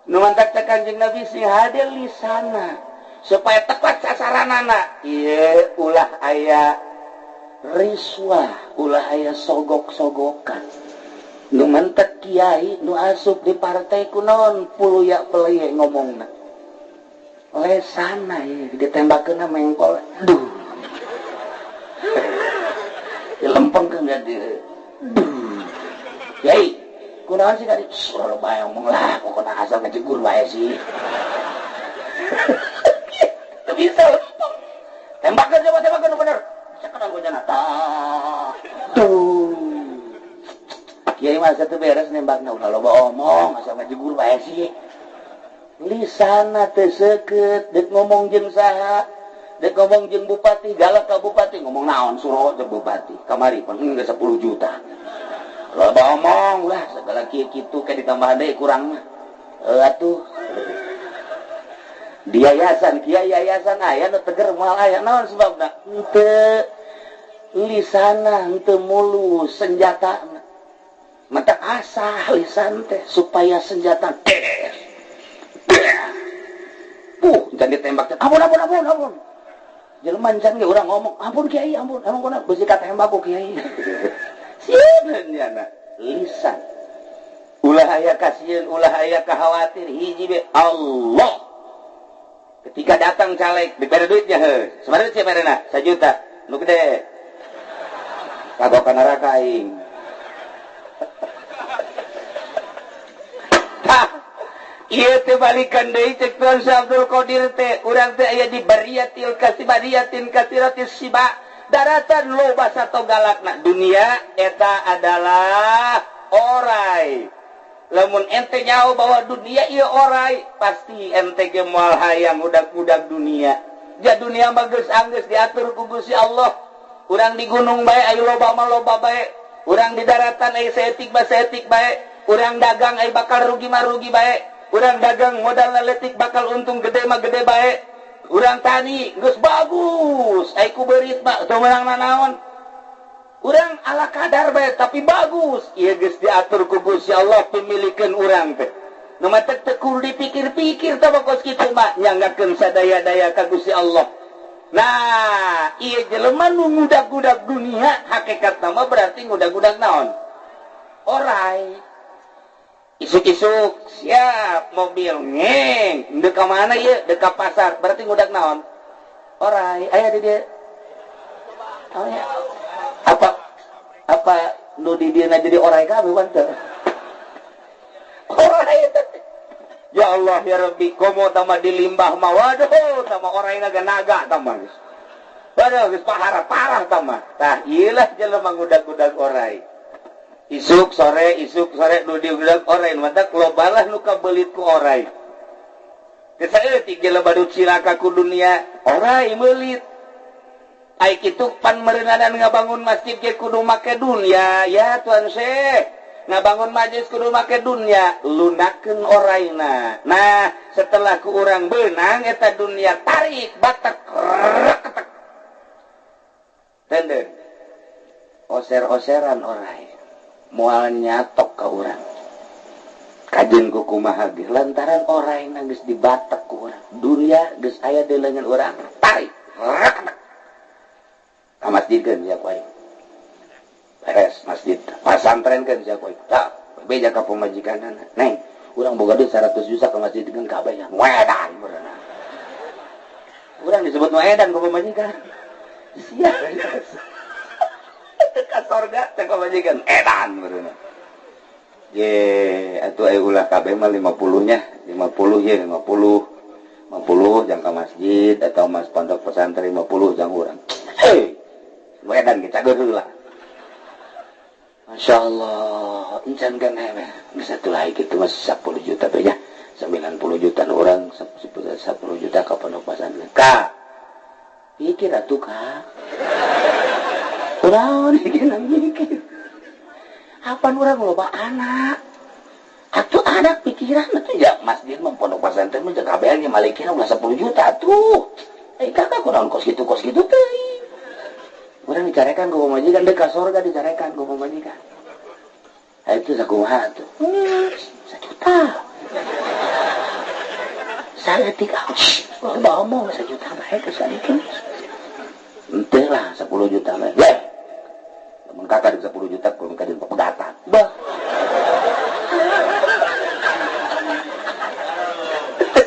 Nu mantak teh Kanjeng Nabi sing hade lisana supaya tepat sasaranana. Ieu ulah aya riswah, ulah aya sogok-sogokan. Nu mantak kiai nu asup di partai kunaon puluya peleye ngomongna. Lesana ieu ditembakeun mengkol. Duh. Dilempengkeun ka dieu. Duh. Kiai, kunaon sih kali? Surah bae ngomong lah, pokona asal ngejegur bae sih. Teu bisa lempeng. Tembakeun coba, tembakeun bener. Sekarang gua jana. Tuh. Kiai mah satu beres nembakna ulah loba omong, asal ngejegur bae sih. Lisana teu seukeut, deuk ngomong jeung saha? Dek ngomong jeung bupati, galak ka bupati, ngomong naon suruh jeung bupati. Kamari pan geus 10 juta. Loba omong lah segala kieu kitu ke ditambahan deui kurang mah. Atuh. Di yayasan, kiai yayasan aya nu teger moal aya naon sebabna? Henteu lisana, henteu mulus senjatana. Mata asah lisan teh supaya senjata des. Puh, jangan ditembak. Ampun, ampun, ampun, ampun. Jelema can ge urang ngomong, ampun kiai, ampun, emang kuna beusi katembak ku kiai. Sieun nyana lisan. Ulah aya kasieun, ulah aya kahawatir, hiji be Allah. Ketika datang caleg, dibere duitnya heuh. Sabaraha duit barena? 1 juta. Nu gede. Kagok ka neraka aing. Tah, ieu teh balikan deui cek Tuan Syekh Abdul Qadir teh, urang teh aya di bariatil kasibariatin kasiratis siba, daratan loba sato galakna. Dunia eta adalah orai. Lamun ente nyaho bahwa dunia ieu orai, pasti ente ge moal hayang udag-udag dunia. Ja dunia mah geus anggeus diatur ku Gusti Allah. Urang di gunung bae aya loba mah loba bae, urang di daratan aya saeutik mah saeutik bae, urang dagang aya bakal rugi mah rugi bae. Urang dagang modal leutik bakal untung gede mah gede bae. Urang tani geus bagus, ai ku beurit mah teu meunang nanaon. Urang ala kadar bae tapi bagus. Ieu geus diatur ku Gusti Allah pemilikeun urang teh. Nu matak teu kudu dipikir-pikir tah kos kitu mah nyanggakeun sadaya-daya ka Gusti Allah. Nah, ieu jelema nu ngudag-gudag dunia hakikatna mah berarti ngudag-gudag naon? Orai. Isuk-isuk siap mobil ngeng deuk ka mana ieu? Deuk ka pasar berarti ngudag naon? Orai aya di dieu. Oh ya. Apa apa nu di dieu jadi orai kabeh wan teu? Orai teh. Ya Allah ya Rabbi, komo tama di limbah mah waduh tama orai naga-naga tama geus. Waduh geus parah tama. Tah ieu lah jelema ngudag-gudag orai. Isuk sore nu diudag orai matak lobalah nu kabelit ku orai. Teu saeutik jelema nu cilaka ku dunia, orai meulit. Ai kitu pan meureunanan ngabangun masjid ge kudu make dunia, ya Tuan Syekh. Ngabangun majlis kudu make dunia, lunakeun oraina. Nah, setelah ku urang beunang eta dunia tarik batek reketek. Tende. Oser-oseran orai. Moal nyatok ka urang. Kajeun ku kumaha ge lantaran oraina geus dibatek ku urang. Dunia geus aya di leungeun urang, tarik reketek. Ka masjidkeun sia ku aing. Beres masjid, pasantrenkeun sia ku aing. Tah, beja ka pamajikanana. Neng, urang boga duit 100 juta ka masjidkeun kabeh nya. Wedan beureunan. Urang disebut wedan ku pamajikan. Sia. Ka sorga teh pamajikan edan beureunan. Ye, atuh aya ulah kabeh mah 50 nya, 50 ye, 50. 50 jang ka masjid atau mas pondok pesantren 50 jang urang. Hei, wedan ge cager heula. Masya Allah, encan kan bisa tuh lagi gitu mas 10 juta be nya, 90 juta orang, 10 juta ke pondok pesantren. Kak, pikir atuh kak. Kunaon mikir. Apa urang loba anak? Atuh anak pikiran atuh ya masjid mah pondok pesantren mah kabeh nya malikina ulah 10 juta atuh. Eh kakak kunaon kos kitu teh. Urang dicarekan ku pamajikan deuk ka sorga dicarekan ku pamajikan. Ha itu sakumaha atuh. 1 juta. Saeutik loba omong 1 juta bae geus saeutik. Henteu lah 10 juta mah. Mun kakak 10 juta kudu ka jeung pegatan. Bah.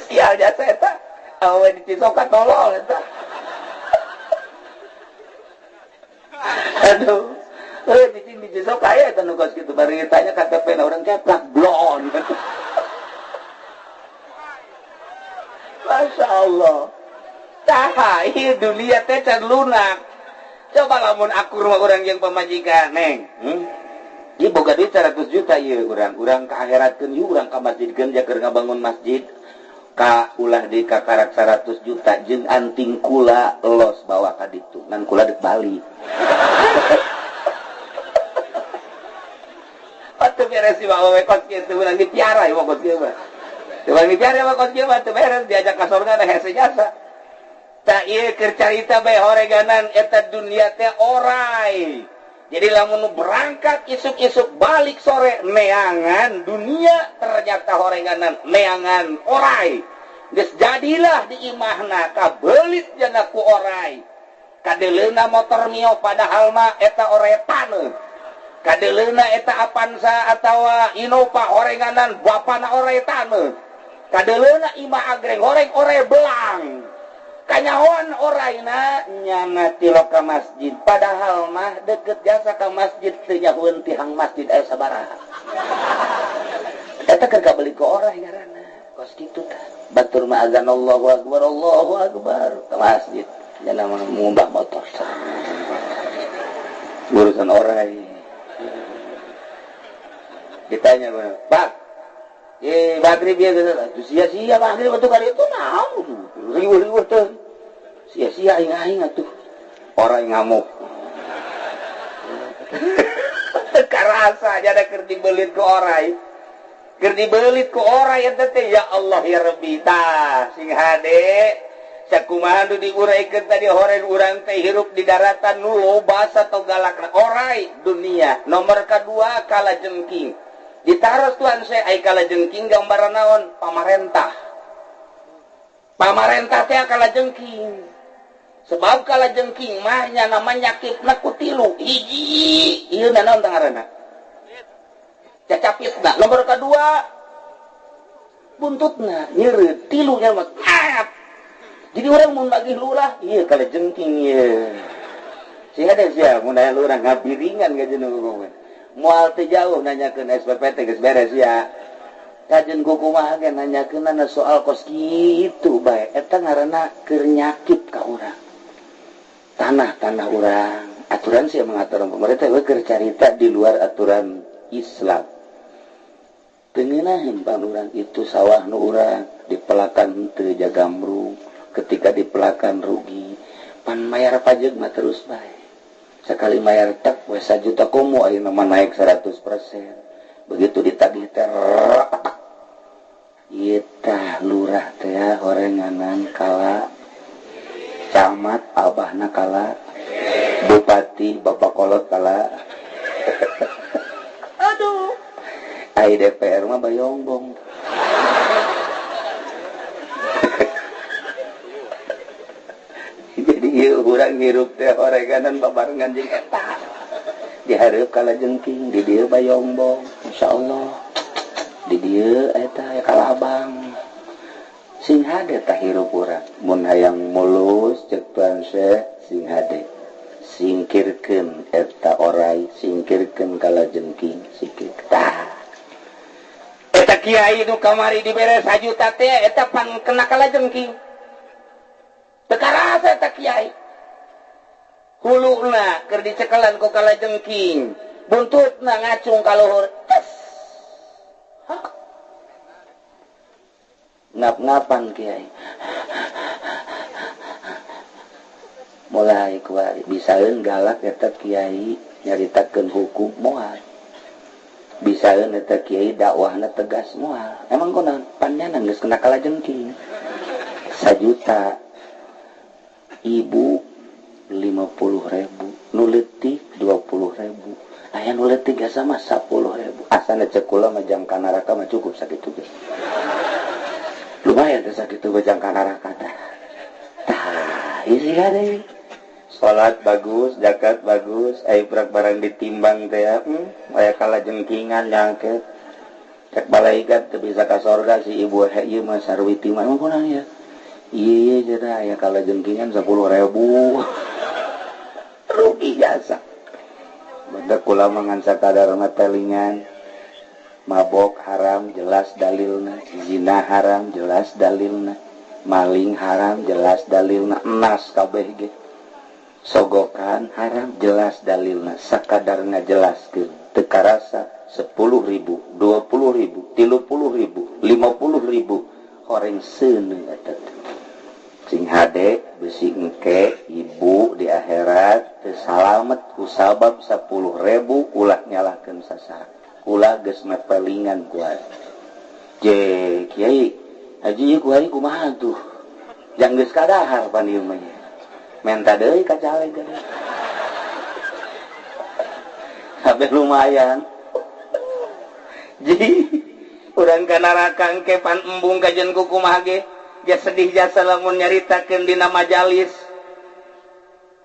Sial jasa eta. Awe di Cisoka tolol eta. Aduh. Cicing di Cisoka aya eta nu kos kitu bari ditanya KTP na urang keplak blon. Masya Allah. Tah, ieu dunia teh can lunak. Coba lamun akur mah urang jeung pamajikan, neng. Ieu boga duit 100 juta ieu urang. Urang ka akhiratkeun yeuh urang ka masjidkeun ja keur ngabangun masjid. Ka ulah di kakarak 100 juta jeung anting kula los bawa ka ditu. Ngan kula deuk balik. Atuh beres si bawa we kos kieu urang dipiara ieu kos kieu mah. Urang dipiara mah kos kieu mah teu beres diajak ka sorga na hese jasa. Tak ieu keur carita bae horeganan eta dunia teh orai. Jadi lamun berangkat isuk-isuk balik sore neangan dunia ternyata horeganan neangan orai. Geus jadilah di imahna kabelit jana ku orai. Kadeleuna motor Mio padahal mah eta orai taneuh. Kadeleuna eta Avanza atawa Innova horeganan bapana orai taneuh. Kadeleuna imah agreng horeng orai belang. Kanyahoan oraina nyana tilok ka masjid padahal mah deket jasa ka masjid teu nyahueun tihang masjid aya sabaraha. Eta keur kabeli ku orai ngaranna kos kitu tah. Batur mah azan Allahu akbar Allahu akbar ka masjid nyana mah ngumbah motor. Urusan orai. Ditanya Pak, maghrib ya gitu. Sia-sia maghrib atuh kali itu naon riweuh-riweuh teh. Sia-sia aing-aing atuh. Orang ngamuk. Karasa jada keur dibelit ku orai. Keur dibelit ku orai eta teh ya Allah ya Rabbi tah sing hade. Sakumaha nu diuraikeun tadi horeng urang teh hirup di daratan nu loba sato galakna orai dunia. Nomor kadua kala jengking. Ditaros tuan saya ai kala jengking gambaran naon pamarentah. Pamarentah teh kala jengking. Sebab kala jengking mah nya nama nyakipna ku tilu. Hiji ieu naon teh ngaranna? Cacapitna. Nomor kadua buntutna nyeureut tilu nya mah. Jadi orang mun nagih lurah ieu kala jengking ieu. Sia deh sia mun aya lurah ngabiringan ka jeung ngomong. Moal teu jauh nanyakeun SPPT geus beres ya. Kajen kumaha ge nanyakeunana soal kos kitu bae. Eta ngaranna keur nyakit ka urang. Tanah-tanah urang. Aturan sih mengatur pemerintah we keur carita di luar aturan Islam. Teu ngeunaheun pan urang itu sawah nu urang dipelakan teu jagamrung, ketika dipelakan rugi, pan mayar pajak mah terus bae. Sekali mayar tak we 1 juta komo ayeuna mah naik 100%. Begitu ditagih teh ieu tah lurah teh horenganan kala camat abahna kala bupati bapak kolot kala. Aduh ai DPR mah bayongbong. Jadi ieu urang hirup teh horeganan babarengan jeung eta. Dihareup kala jengking, di dieu bayongbong, insyaallah. Di dieu eta ya kala abang. Sing hade tah hirup urang. Mun hayang mulus ceuk Tuan Syekh sing hade. Singkirkeun eta orai, singkirkeun kala jengking, singkir tah. Eta kiai nu kamari dibere 1 juta teh eta pan kena kala jengking. Teu karasa eta kiai. Huluna keur dicekelan ku kala jengking, buntutna ngacung ka luhur. Tes. Hah? Ngap-ngapan kiai. Mulai kuari bisaeun galak eta kiai nyaritakeun hukum moal. Bisaeun eta kiai dakwahna tegas moal. Emang kunaon? Panjana geus kena kalajengking. 1 juta ibu 50.000 nu leutik 20.000 aya nu leutik sama 10.000 asana cek kula mah jang ka neraka mah cukup sakitu ge lumayan teh sakitu mah jang ka neraka tah. Tah isi hade salat bagus, zakat bagus, aya prak barang ditimbang teh aya kalajengkingan nyangket cek malaikat teu bisa ka sorga si ibu ieu mah sarwiti mah. Emang kunaon ya? Iya, cenah aya kalajengkingan 10.000 rugi jasa. Benda kula mah ngan sakadar telingan. Mabok haram jelas dalilna, zina haram jelas dalilna, maling haram jelas dalilna, enas kabeh ge. Sogokan haram jelas dalilna, sakadar ngajelaskeun teu karasa 10.000, 20.000, 30.000, 50.000 horeng seuneu eta teh. Sing hade besi engke ibu di akhirat teu salamet ku sabab 10.000. Ulah nyalahkeun sasaha, ulah geus mepelingan ku je kiai haji ieu ku hari kumaha tuh jang geus kadahar pan ieu mah menta deui ka caleg kabeh lumayan. Ji urang ka neraka engke pan embung kajen ku kumaha ge. Ja sedih jasa lamun nyaritakeun dina majalis.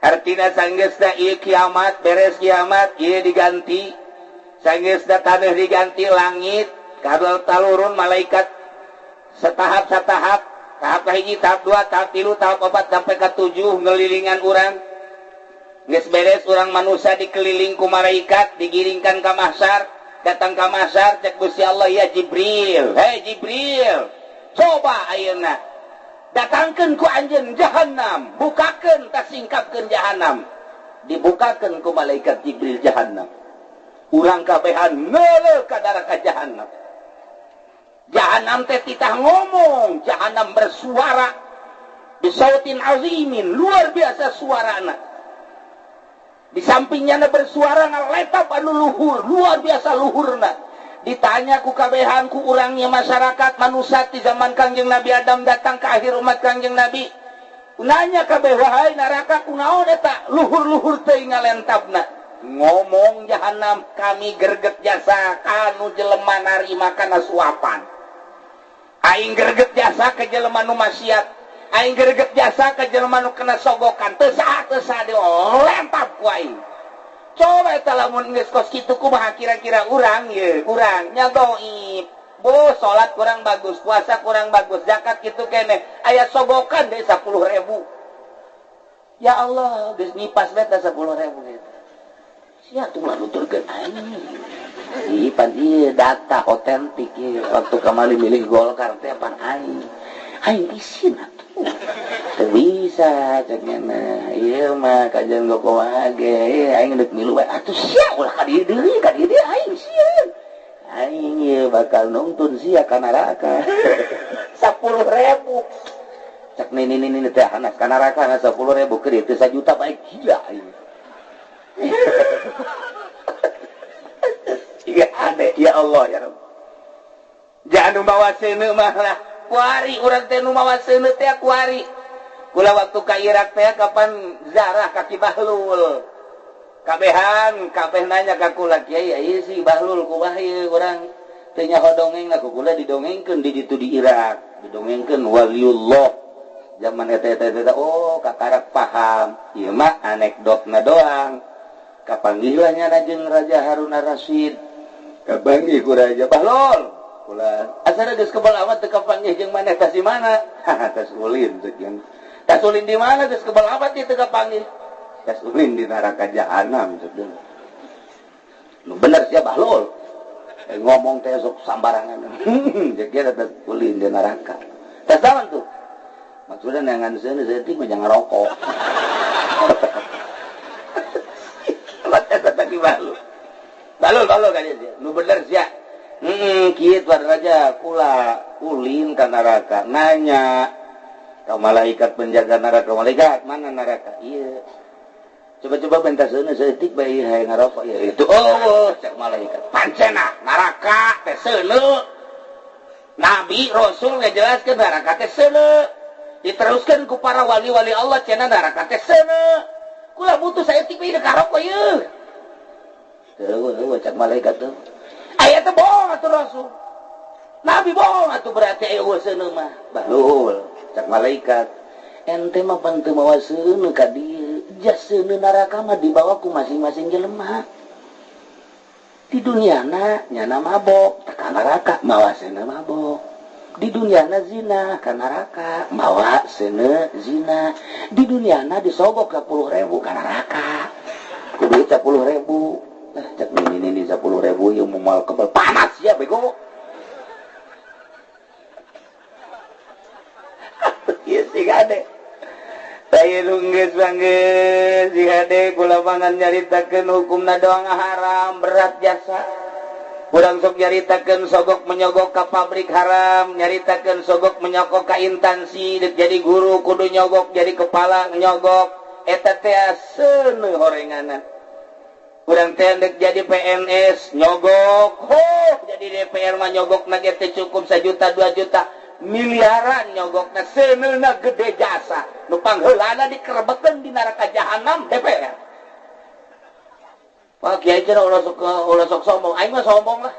Artina sanggeusna ieu kiamat beres, kiamat ieu diganti, sanggeusna taneuh diganti langit, kadal talurun malaikat setahap satahap, tahap kahiji, tahap dua, tahap tilu, tahap opat, sampai ke tujuh ngelilingan urang. Geus beres urang manusia dikeliling ku malaikat, digiringkan ka mahsyar. Datang ka mahsyar, cek Gusti Allah, "Ya Jibril, hei Jibril, coba ayeuna datangkeun ku anjeun jahanam, bukakeun, tasingkapkeun jahanam." Dibukakeun ku malaikat Jibril jahanam, urang kabehan ngeuleuh ka neraka jahanam. Jahanam teh titah ngomong, jahanam bersuara bisautin azimin, luar biasa suarana. Di sampingnya bersuara ngaletap anu luhur, luar biasa luhurna. Ditanya ku kabehan ku urangnya masyarakat manusia di zaman Kangjeng Nabi Adam datang ke akhir umat Kangjeng Nabi. Nanya kabeh, "Wahai neraka, kunaon eta luhur-luhur teh ngalentabna?" Ngomong jahanam, "Kami gerget jasa kanu jelema narima kana suapan. Aing gerget jasa ke jelema nu maksiat. Aing greget jasa ke jelema nu kena sogokan. Teu saha teu saha dilentap ku aing." Coba eta lamun geus kos kitu kumaha kira-kira urang ye? Urang nya goib. Bo salat kurang bagus, puasa kurang bagus, zakat kitu keneh. Aya sogokan deui 10.000. Ya Allah, geus ngipas beta 10.000 gitu. Sia tuh ulah nuturkeun aing. Ih, pan ieu data otentik ieu. Waktu kamari milih Golkar teh pan aing. Aing isin atuh. Teu bisa cek nya. Ieu mah kajian gokoa ge, aing deuk milu wae. Atuh sia ulah ka dieu deui, ka dieu deui aing sieun. Aing ieu bakal nungtun sia ka neraka. 10.000. Cek nini nini teh hanas ka neraka 10.000 keur teu 1 juta baik gila aing. Iya aneh, ya Allah ya Rabb. Jangan bawa seuneu mah lah. Kuari urang teh nu mawa seuneu teh kuari. Kula waktu ka Irak teh kapan zarah ka Ki Bahlul. Kabehan, kabeh nanya ka kula, "Kiai, ieu si Bahlul kumaha ieu urang teu nyaho dongeng?" Ku kula didongengkeun di ditu di Irak. Didongengkeun waliullah. Zaman eta eta eta, oh kakarak paham. Ieu mah anekdotna doang. Kapanggih lah nyana jeung Raja Harun Ar-Rasyid. Kapanggih ku Raja Bahlul. Kula asana geus kebal amat teu kapanggih jeung maneh, tas di mana? Tas ulin sekian. Tas ulin di mana geus kebal amat teu kapanggih? Tas ulin di neraka jahanam sekian. Nu bener sia Bahlul. Ngomong teh sok sambarangan. Jeung tas ulin di neraka. Tas naon tuh? Maksudnya neangan seuneu saeutik mah jangan rokok. Eta tadi Bahlul. Bahlul Bahlul ka dieu. Nu bener sia. Kieu tuan raja, kula ulin ka neraka nanya Ka malaikat penjaga neraka, malaikat mana neraka? Iya. Coba-coba bentar seuneu saeutik bae hayang ngarokok ya itu. Oh, cek malaikat. Pancena neraka teh seuneu. Nabi Rasul ngejelaskeun neraka teh seuneu. Diteruskeun ku para wali-wali Allah cenah neraka teh seuneu. Kula butuh saeutik bae ngarokok ieu. Teu cek malaikat tuh. Aya teh bohong atuh Rasul. Nabi bohong atuh berarti aya seuneu mah. Bahlul cek malaikat. Ente mah pan teu mawa seuneu ka dieu. Jas seuneu neraka mah dibawa ku masing-masing jelema. Di duniana nyana mabok, ka neraka mawa seuneu mabok. Di duniana zina ka neraka mawa seuneu zina. Di duniana disogok 10.000 ka neraka. Kudu 10.000. Nah, cek nini 10.000 ieu moal kebal panas ya bego. Ieu sih ade. Saya nunggu bangge si ade kula mangan nyaritakeun hukumna doang haram berat jasa. Urang sok nyaritakeun sogok menyogok ka pabrik haram, nyaritakeun sogok menyogok ka instansi, jadi guru kudu nyogok, jadi kepala nyogok, eta teh seuneu horenganna. Urang teh dek jadi PNS nyogok, ho jadi DPR mah nyogok na ge teh cukup 1 juta 2 juta. Miliaran nyogokna seuneuna gede jasa nu pangheulana dikerebekeun di neraka jahanam DPR. Pak Kiai cenah ulah sok sombong, aing mah sombong lah.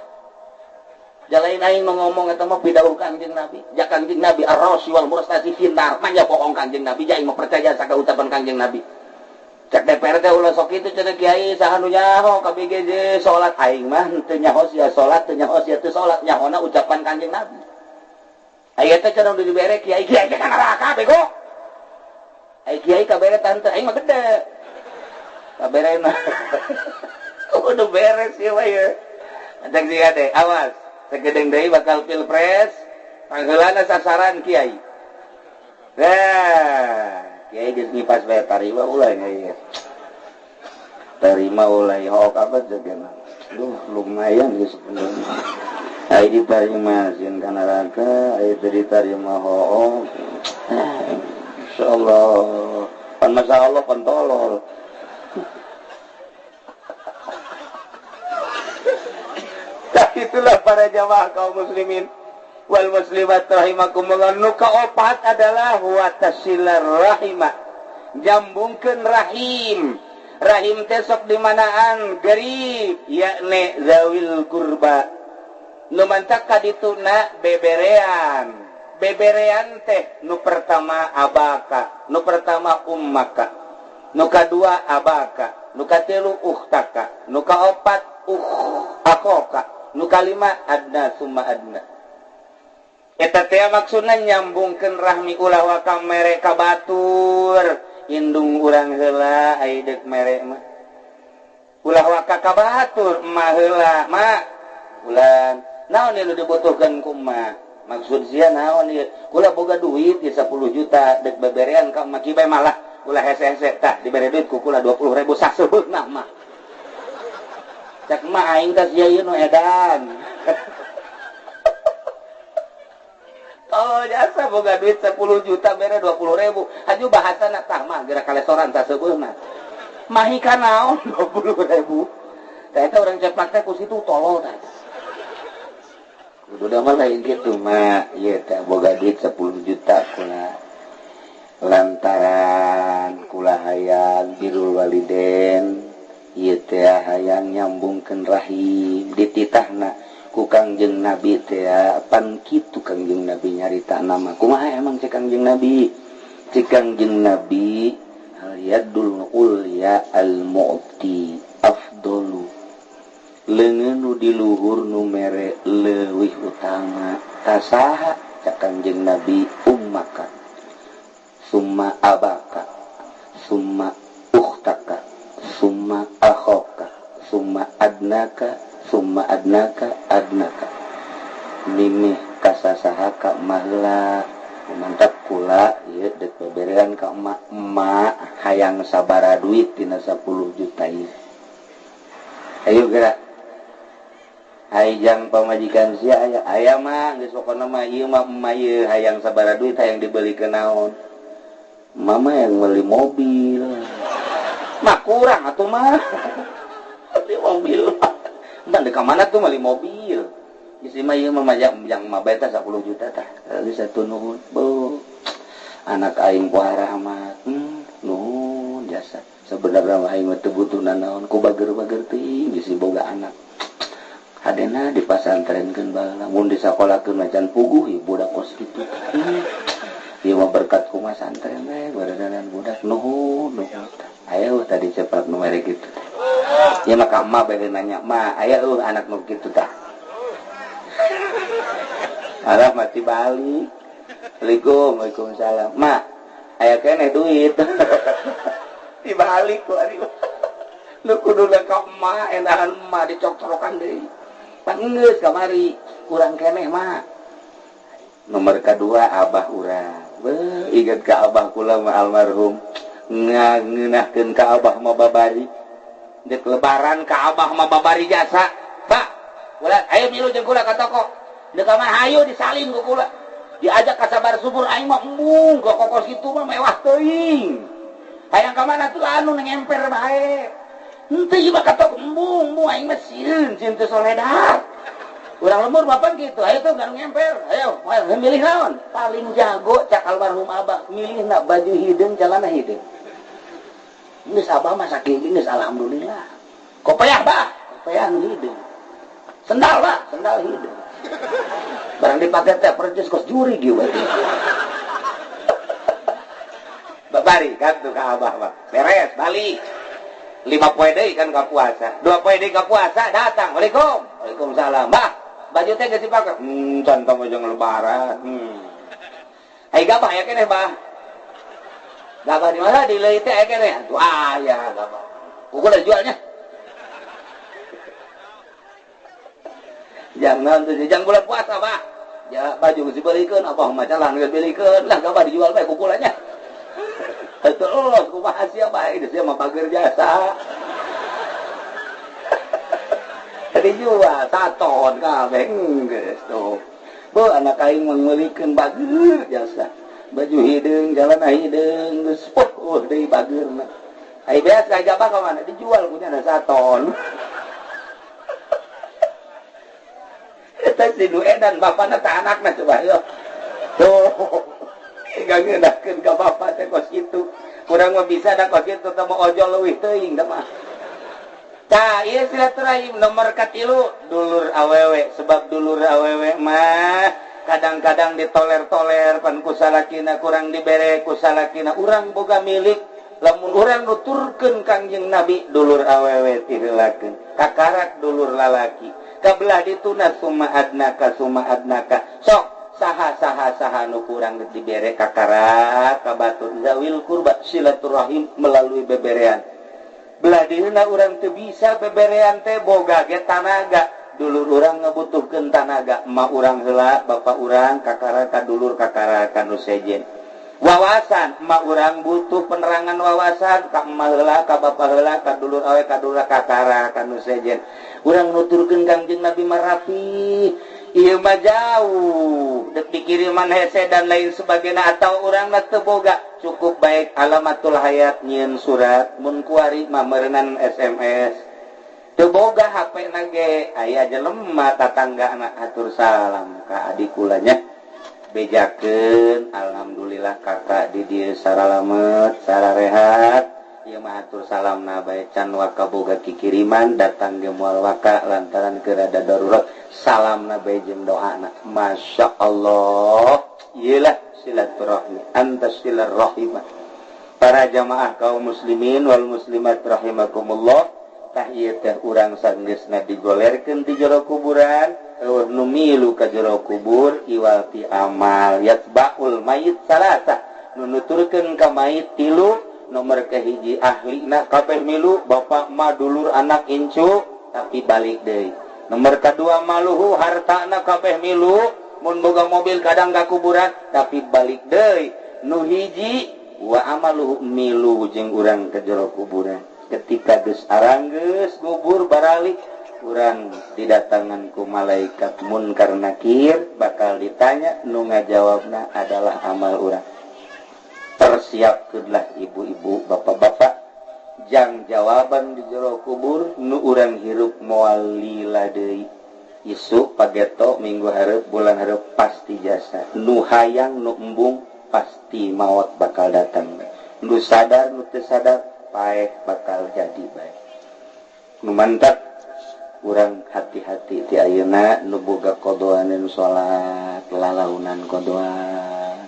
Jalain aing mah ngomong eta mah pidauh Kangjeng Nabi. Ja Kangjeng Nabi ar-rasi wal murtasi finnar, manya bohong Kangjeng Nabi, ja aing mah percaya saka ucapan Kangjeng Nabi. Cek DPR teh ulah sok kitu cenah Kiai saha nu nyaho KBGJ salat aing mah teu nyaho sia salat, teu nyaho sia teu salat, nyahona ucapan Kangjeng Nabi. Aya teh cenah dibere kiai, kiai teh ka neraka bego. Ai kiai kabere tante aing mah gede. Kaberena. Kudu beres ieu mah ieu. Cek sia teh, awas, segedeng deui bakal pilpres, pangheulana sasaran kiai. Nah, kiai geus ngipas bae tarima ulah nya ieu. Tarima ulah hook apa jagana. Duh, lumayan geus sebenarnya. Ai diterima sieun ka neraka, ai teu diterima hook. Insyaallah. Pan masyaallah pan tolol. Nah, itulah para jamaah kaum muslimin wal muslimat rahimakumullah. Nu kaopat adalah wa tasilar rahimah. Jambungkeun rahim. Rahim teh sok dimanaan garib yakni zawil kurba. Nu mantak kadituna beberean. Beberean teh nu pertama abaka, nu pertama ummaka, nu kadua abaka, nu katilu ukhtaka, nu kaopat akoka, nu kalima adna summa adna. Eta teh maksudna nyambungkeun rahmi ulah waka mere ka batur, indung urang heula ai deuk mere mah. Ulah waka ka batur mah heula, ma bulan naon ieu nu dibutuhkeun ku emak? Maksud sia naon ieu? Kula boga duit ieu 10 juta deuk beberean ka emak kieu bae malah ulah hese-hese tah dibere duit ku kula 20.000 sasebeuna mah. Cek emak aing teh sia ieu nu edan. Oh jasa boga duit 10 juta bere 20.000. Haju bahasana tah mah geura kalesoran sasebeuna. Mahi ka naon 20.000. Tah eta urang ceplak teh ku situ tolol tah. Kudu mah lain kitu mah, ieu teh boga duit 10 juta kula lantaran kula hayang birrul waliden, ieu teh hayang nyambungkeun rahim dititahna ku Kangjeng Nabi teh pan kitu Kangjeng Nabi nyarita nama. Kumaha emang cek Kangjeng Nabi? Cek Kangjeng Nabi al yadul ulya al mu'ti afdalu. Leungeun nu di luhur nu mere leuwih utama tasaha cak Kangjeng Nabi ummaka summa abaka summa ukhtaka summa akhaka summa adnaka summa adnaka adnaka. Mimih kasasahaka mahla mantap kula ieu deuk beberean ka emak, emak hayang sabara duit tina 10 juta ieu. Ayo gerak. Hayang pamajikan sia aya aya mah geus pokona mah ieu mah emak ieu hayang sabaraha duit hayang dibeli ke naon. Mama yang beli mobil. Mah kurang atuh mah. Beli mobil. Entah di mana tuh beli mobil. Geus mah ieu mah yang mah bae tah 10 juta tah. Geus satu nuhun. Beuh. Anak aing puara amat. Nuhun jasa. Sebenarnya mah aing mah teu butuh nanaon ku bager-bager teuing geus boga anak. Hadena dipasantrenkeun baheula mun disakolakeun macan puguh ieu budak kos kitu. Ieu mah berkat ku masantren we baredanan budak nuhun nuhun. Aya eueuh tadi cepat nu mere kitu. Ieu mah ka emak bae nanya, "Ma, aya eueuh anak nu kitu tah?" Alah mati balik. Assalamualaikum, waalaikumsalam. Ma, aya keneh duit. Dibalik ku ari. Nu kuduna ka emak, enahan emak dicok-corokan deui. Geus kamari kurang keneh mah. Nomor kedua abah urang. Beuh, inget ka abah kula mah almarhum. Ngeunahkeun ka abah mah babari. Dek lebaran ka abah mah babari jasa. Pak, kula ayo milu jeung kula ka toko. Dek mah hayu disalin ku kula. Diajak ka sabar subur aing mah embung ka kokos kitu mah mewah teuing. Hayang ka mana tuh anu ngemper bae. Henteu ieu mah ka toko embung, embung aing mah sieun sieun teu soledat. Urang lembur bapak gitu, ayo tuh garung ngemper, ayo, ayo milih naon? Paling jago cak almarhum abah, milih nak baju hideung, celana hideung. Geus abah mah sakieu geus alhamdulillah. Kopeah bah, kopeah nu hideung. Sendal bah, sendal hideung. Barang dipake teh percis kos juri ge we. Babari kan tuh ka abah mah. Beres balik. 5 poe deui kan ka puasa. 2 poe deui ka puasa datang. Waalaikum. Waalaikumsalam. Bah, baju teh geus dipake. Can tong jeung lebaran. Ai gabah aya keneh, Bah. Gabah di mana? Di leuit teh aya keneh. Atuh aya gabah. Kuku jualnya. Jangan tuh jangan bulan puasa, Bah. Ya baju geus dibelikeun, abah mah calan geus belikeun. Lah gabah dijual bae kukulanya. Terus kumaha sia bae geus sia mah bager jasa. Dijual saton kabeh geus tuh. Beuh anak aing mah meulikeun bager jasa. Baju hideung, jalana hideung geus poh deui bageurna. Ai beas ka gabah ka mana dijual punya ada saton. Eta si nu edan bapana ta anakna coba yo. Tuh. Gak ngeunahkeun ka bapa teh kos kitu. Kurang mah bisa da kos kitu teh mah ojol leuwih teuing da mah. Tah ieu silaturahim nomor katilu dulur awewe, sebab dulur awewe mah kadang-kadang ditoler-toler pan ku salakina kurang dibere ku salakina urang boga milik lamun urang nuturkeun Kangjeng Nabi dulur awewe tiheulakeun kakarak dulur lalaki kabelah dituna summa adnaka summa adnaka sok saha saha saha nu kurang dibere kakarak ka batur zawil kurba silaturahim melalui beberean belah dieuna urang teu bisa beberean teh boga ge tanaga dulur urang ngabutuhkeun tanaga emak urang heula bapak urang kakara ka dulur kakara ka nu sejen wawasan emak urang butuh penerangan wawasan ka emak heula ka bapak heula ka dulur awe ka dulur kakara ka nu sejen urang nuturkeun Kangjeng Nabi mah rapi ieu mah jauh dek dikiriman hese dan lain sebagainya atau urang na teu boga cukup baik alamatul hayat nyieun surat mun kuari mah meureunan SMS teu boga HP na ge aya jelema tatangga na atur salam ka adik kulanya bejakeun alhamdulillah kakak di dieu saralamet sararehat ieu mah atur salamna bae can waka boga kikiriman datang ge moal waka lantaran keur ada darurat salamna bae jeung doana Masya Allah ieulah silaturahmi anta silaturahimah para jamaah kaum muslimin wal muslimat rahimakumullah tah ieu teh urang sanggeusna digolerkeun di jero kuburan eueuh nu milu ka jero kubur iwal ti amal yatbaul mayit salasa nu nuturkeun ka mayit tilu nomor kahiji ahlina kabeh milu bapak ma dulur anak incu tapi balik deui nomor kadua maluhu hartana kabeh milu mun boga mobil kadang ka kuburan tapi balik deui nu hiji wa amaluhu milu jeung urang ka jero kuburan ketika geus aranggeus kubur baralik Urang didatangan ku malaikat munkar nakir bakal ditanya, nu ngajawabna adalah amal urang. Persiapkeunlah ibu-ibu, bapak-bapak, jang jawaban di jero kubur nu urang hirup moal lila deui. Isuk pageto minggu hareup bulan hareup pasti jasa. Nu hayang nu embung pasti maot bakal datang. Nu sadar nu teu sadar paeh bakal jadi bae. Nu mantap urang hati-hati ti ayeuna nu boga kodoaneun salat lalaunan kodoan,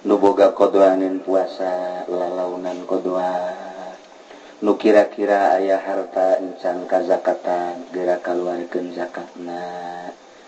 nu boga kodoaneun puasa lalaunan kodoan, nu kira-kira aya harta encan kazakatan geura kaluarkeun zakatna.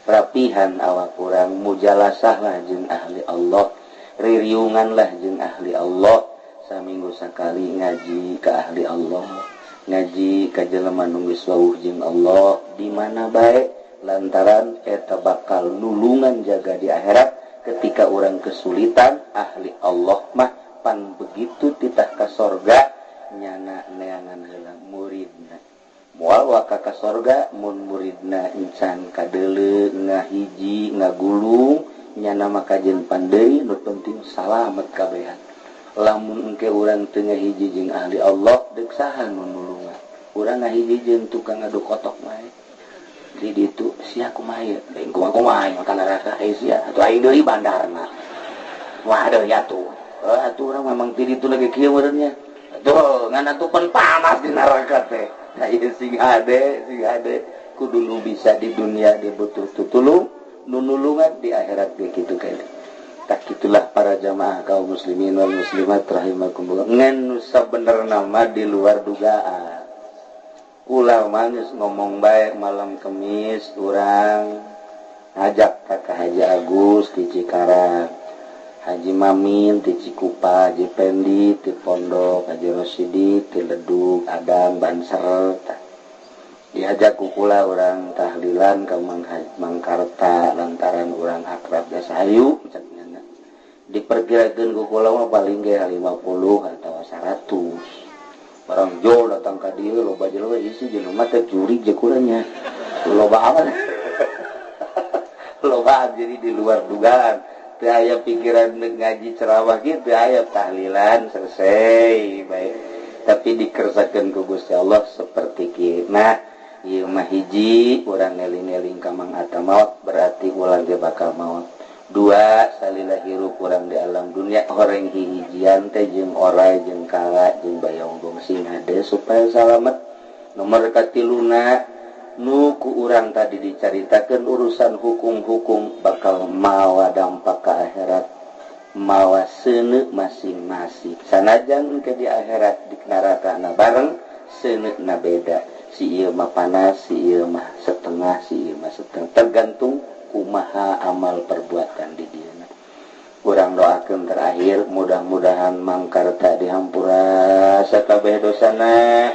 Rapihan awak urang, mujalasah lah jeung ahli Allah, ririungan lah jeung ahli Allah, saminggu sakali ngaji ka ahli Allah, ngaji ka jelema nu geus wawuh jeung Allah di mana bae, lantaran eta bakal nulungan jaga di akhirat ketika urang kesulitan. Ahli Allah mah pan begitu titah ka sorga nyana neangan heula muridna, moal waka ka sorga mun muridna encan kadeuleu ngahiji ngagulung nyana mah kajen pandeui, nu penting salamet kabehan. Lamun engke urang teu ngahiji jeung ahli Allah deuk saha nu nulungan? Urang ngahiji jeung tukang ngadu kotok mah di ditu sia kumaha ieu? Deung kumaha kumaha ka neraka eh sia atuh aing deui bandarna. Waduh ya tuh. Atuh urang memang ti ditu lagi kieu meureun nya. Tuh ngan atuh pan panas di neraka teh. Nah ieu sing hade kudu nu bisa di dunia dibutuh tutulung, nu nulungan di akhirat ge kitu keneh. Tak itulah para jamaah kaum muslimin wal muslimat rahimakumullah. Ngan nu sabenerna mah di luar dugaan. Kula mah geus ngomong bae malam Kemis urang ngajak ka Haji Agus di Cikarang, Haji Mamin di Cikupa, Haji Pendi di Pondok, Haji Rosidi di Ledug, Adam Banser. Diajak ku kula urang tahlilan ka Mangkarta lantaran urang akrab jasa hayu cek. Diperkirakeun ku kula mah paling ge 50 atau 100. Barang jol datang ka dieu loba jelema isi jelema teh jurig je kulanya. Loba amat. Loba jadi di luar dugaan. Teu aya pikiran ngaji ceramah kieu, teu aya tahlilan selesai baik. Tapi dikersakeun ku Gusti Allah seperti kieu. Nah, ieu mah hiji urang ngeling-eling ka Mang Atta maot berarti ulang ge bakal maot. Dua, salila hirup urang di alam dunia horeng hihijian teh jeung orai jeung kala jeung bayonggong sing hade supaya salamet. Nomor katiluna nu ku urang tadi dicaritakeun urusan hukum-hukum bakal mawa dampak ka akhirat, mawa seuneu masing-masing. Sanajan engke di akhirat di nerakana bareng seuneuna beda. Si ieu mah panas, si ieu mah setengah, si ieu mah setengah, tergantung kumaha amal perbuatan di dieu. Urang doakeun terakhir mudah-mudahan Mangkarta dihampura sakabeh dosana,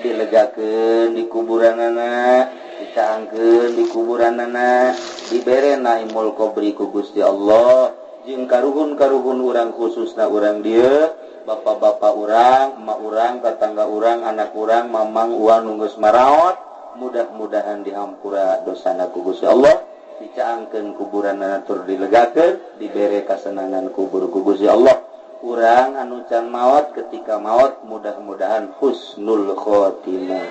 dilegakeun di kuburanana, dicaangkeun di kuburanana, dibere naimul qabri ku Gusti Allah jeung karuhun-karuhun urang khususna urang dieu, bapak-bapak urang, emak urang, tetangga urang, anak urang, mamang uang nu geus maraot, mudah-mudahan dihampura dosana ku Gusti Allah, dicaangkeun kuburanana tur dilegakeun, dibere kasenangan kubur ku Gusti Allah. Urang anu can maot ketika maot mudah-mudahan husnul khotimah,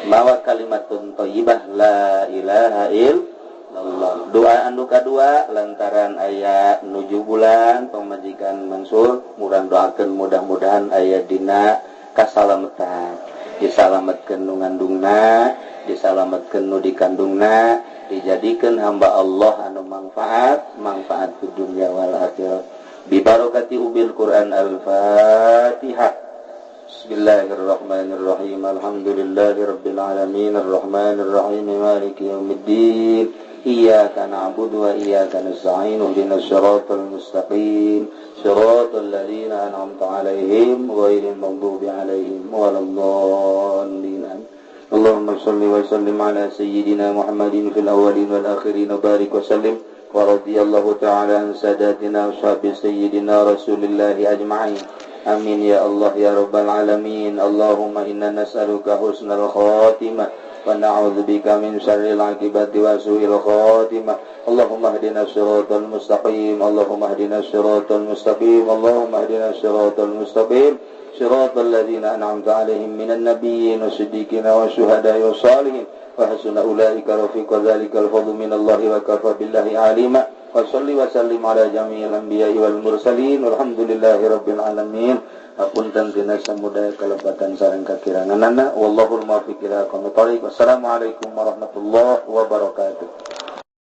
mawa kalimatun thayyibah la ilaha illallah. Doa anu kadua lantaran aya 7 bulan pamajikan Mansur, murang doakeun mudah-mudahan aya dina kasalametan, disalametkeun nu ngandungna, disalametkeun nu dikandungna, dijadikeun hamba Allah anu manfaat, manfaat di dunia wal akhirah. Bi barakati ubil Quran. Al-Fatihah. Bismillahirrahmanirrahim. Alhamdulillahirabbil alamin arrahmanirrahim maliki yaumiddin. Iyyaka na'budu wa iyyaka nasta'in ihdinas siratal mustaqim siratal ladzina an'amta 'alaihim ghairil maghdubi 'alaihim waladdallin. Allahumma shalli wa sallim ala sayyidina Muhammadin fil awwalin wal akhirin wa barik wa sallim wa radiyallahu ta'ala an sadatina ashabi sayyidina Rasulillahi ajma'in. Amin ya Allah ya rabbal alamin. Allahumma inna nas'aluka husnal khatimah Wa na'udzubika min syarril 'aqibati wa su'il khatimah. Allahumma ihdinas siratal mustaqim. Allahumma ihdinas siratal mustaqim. Allahumma ihdinas siratal mustaqim. Siratal ladzina an'amta 'alaihim minan nabiyyin wasiddiqina wasyuhada'i wassalihin. Wa hasuna ulaika rafiqa dzalikal fadlu minallahi wa kafa billahi 'alima. Wa shalli wa sallim ala jami'il anbiya'i wal mursalin. Walhamdulillahi rabbil alamin. Hapunten tina samudaya kalepatan sareng kakiranganana. Wallahul muwaffiq ila aqwamit thoriq. Wassalamualaikum warahmatullahi wabarakatuh.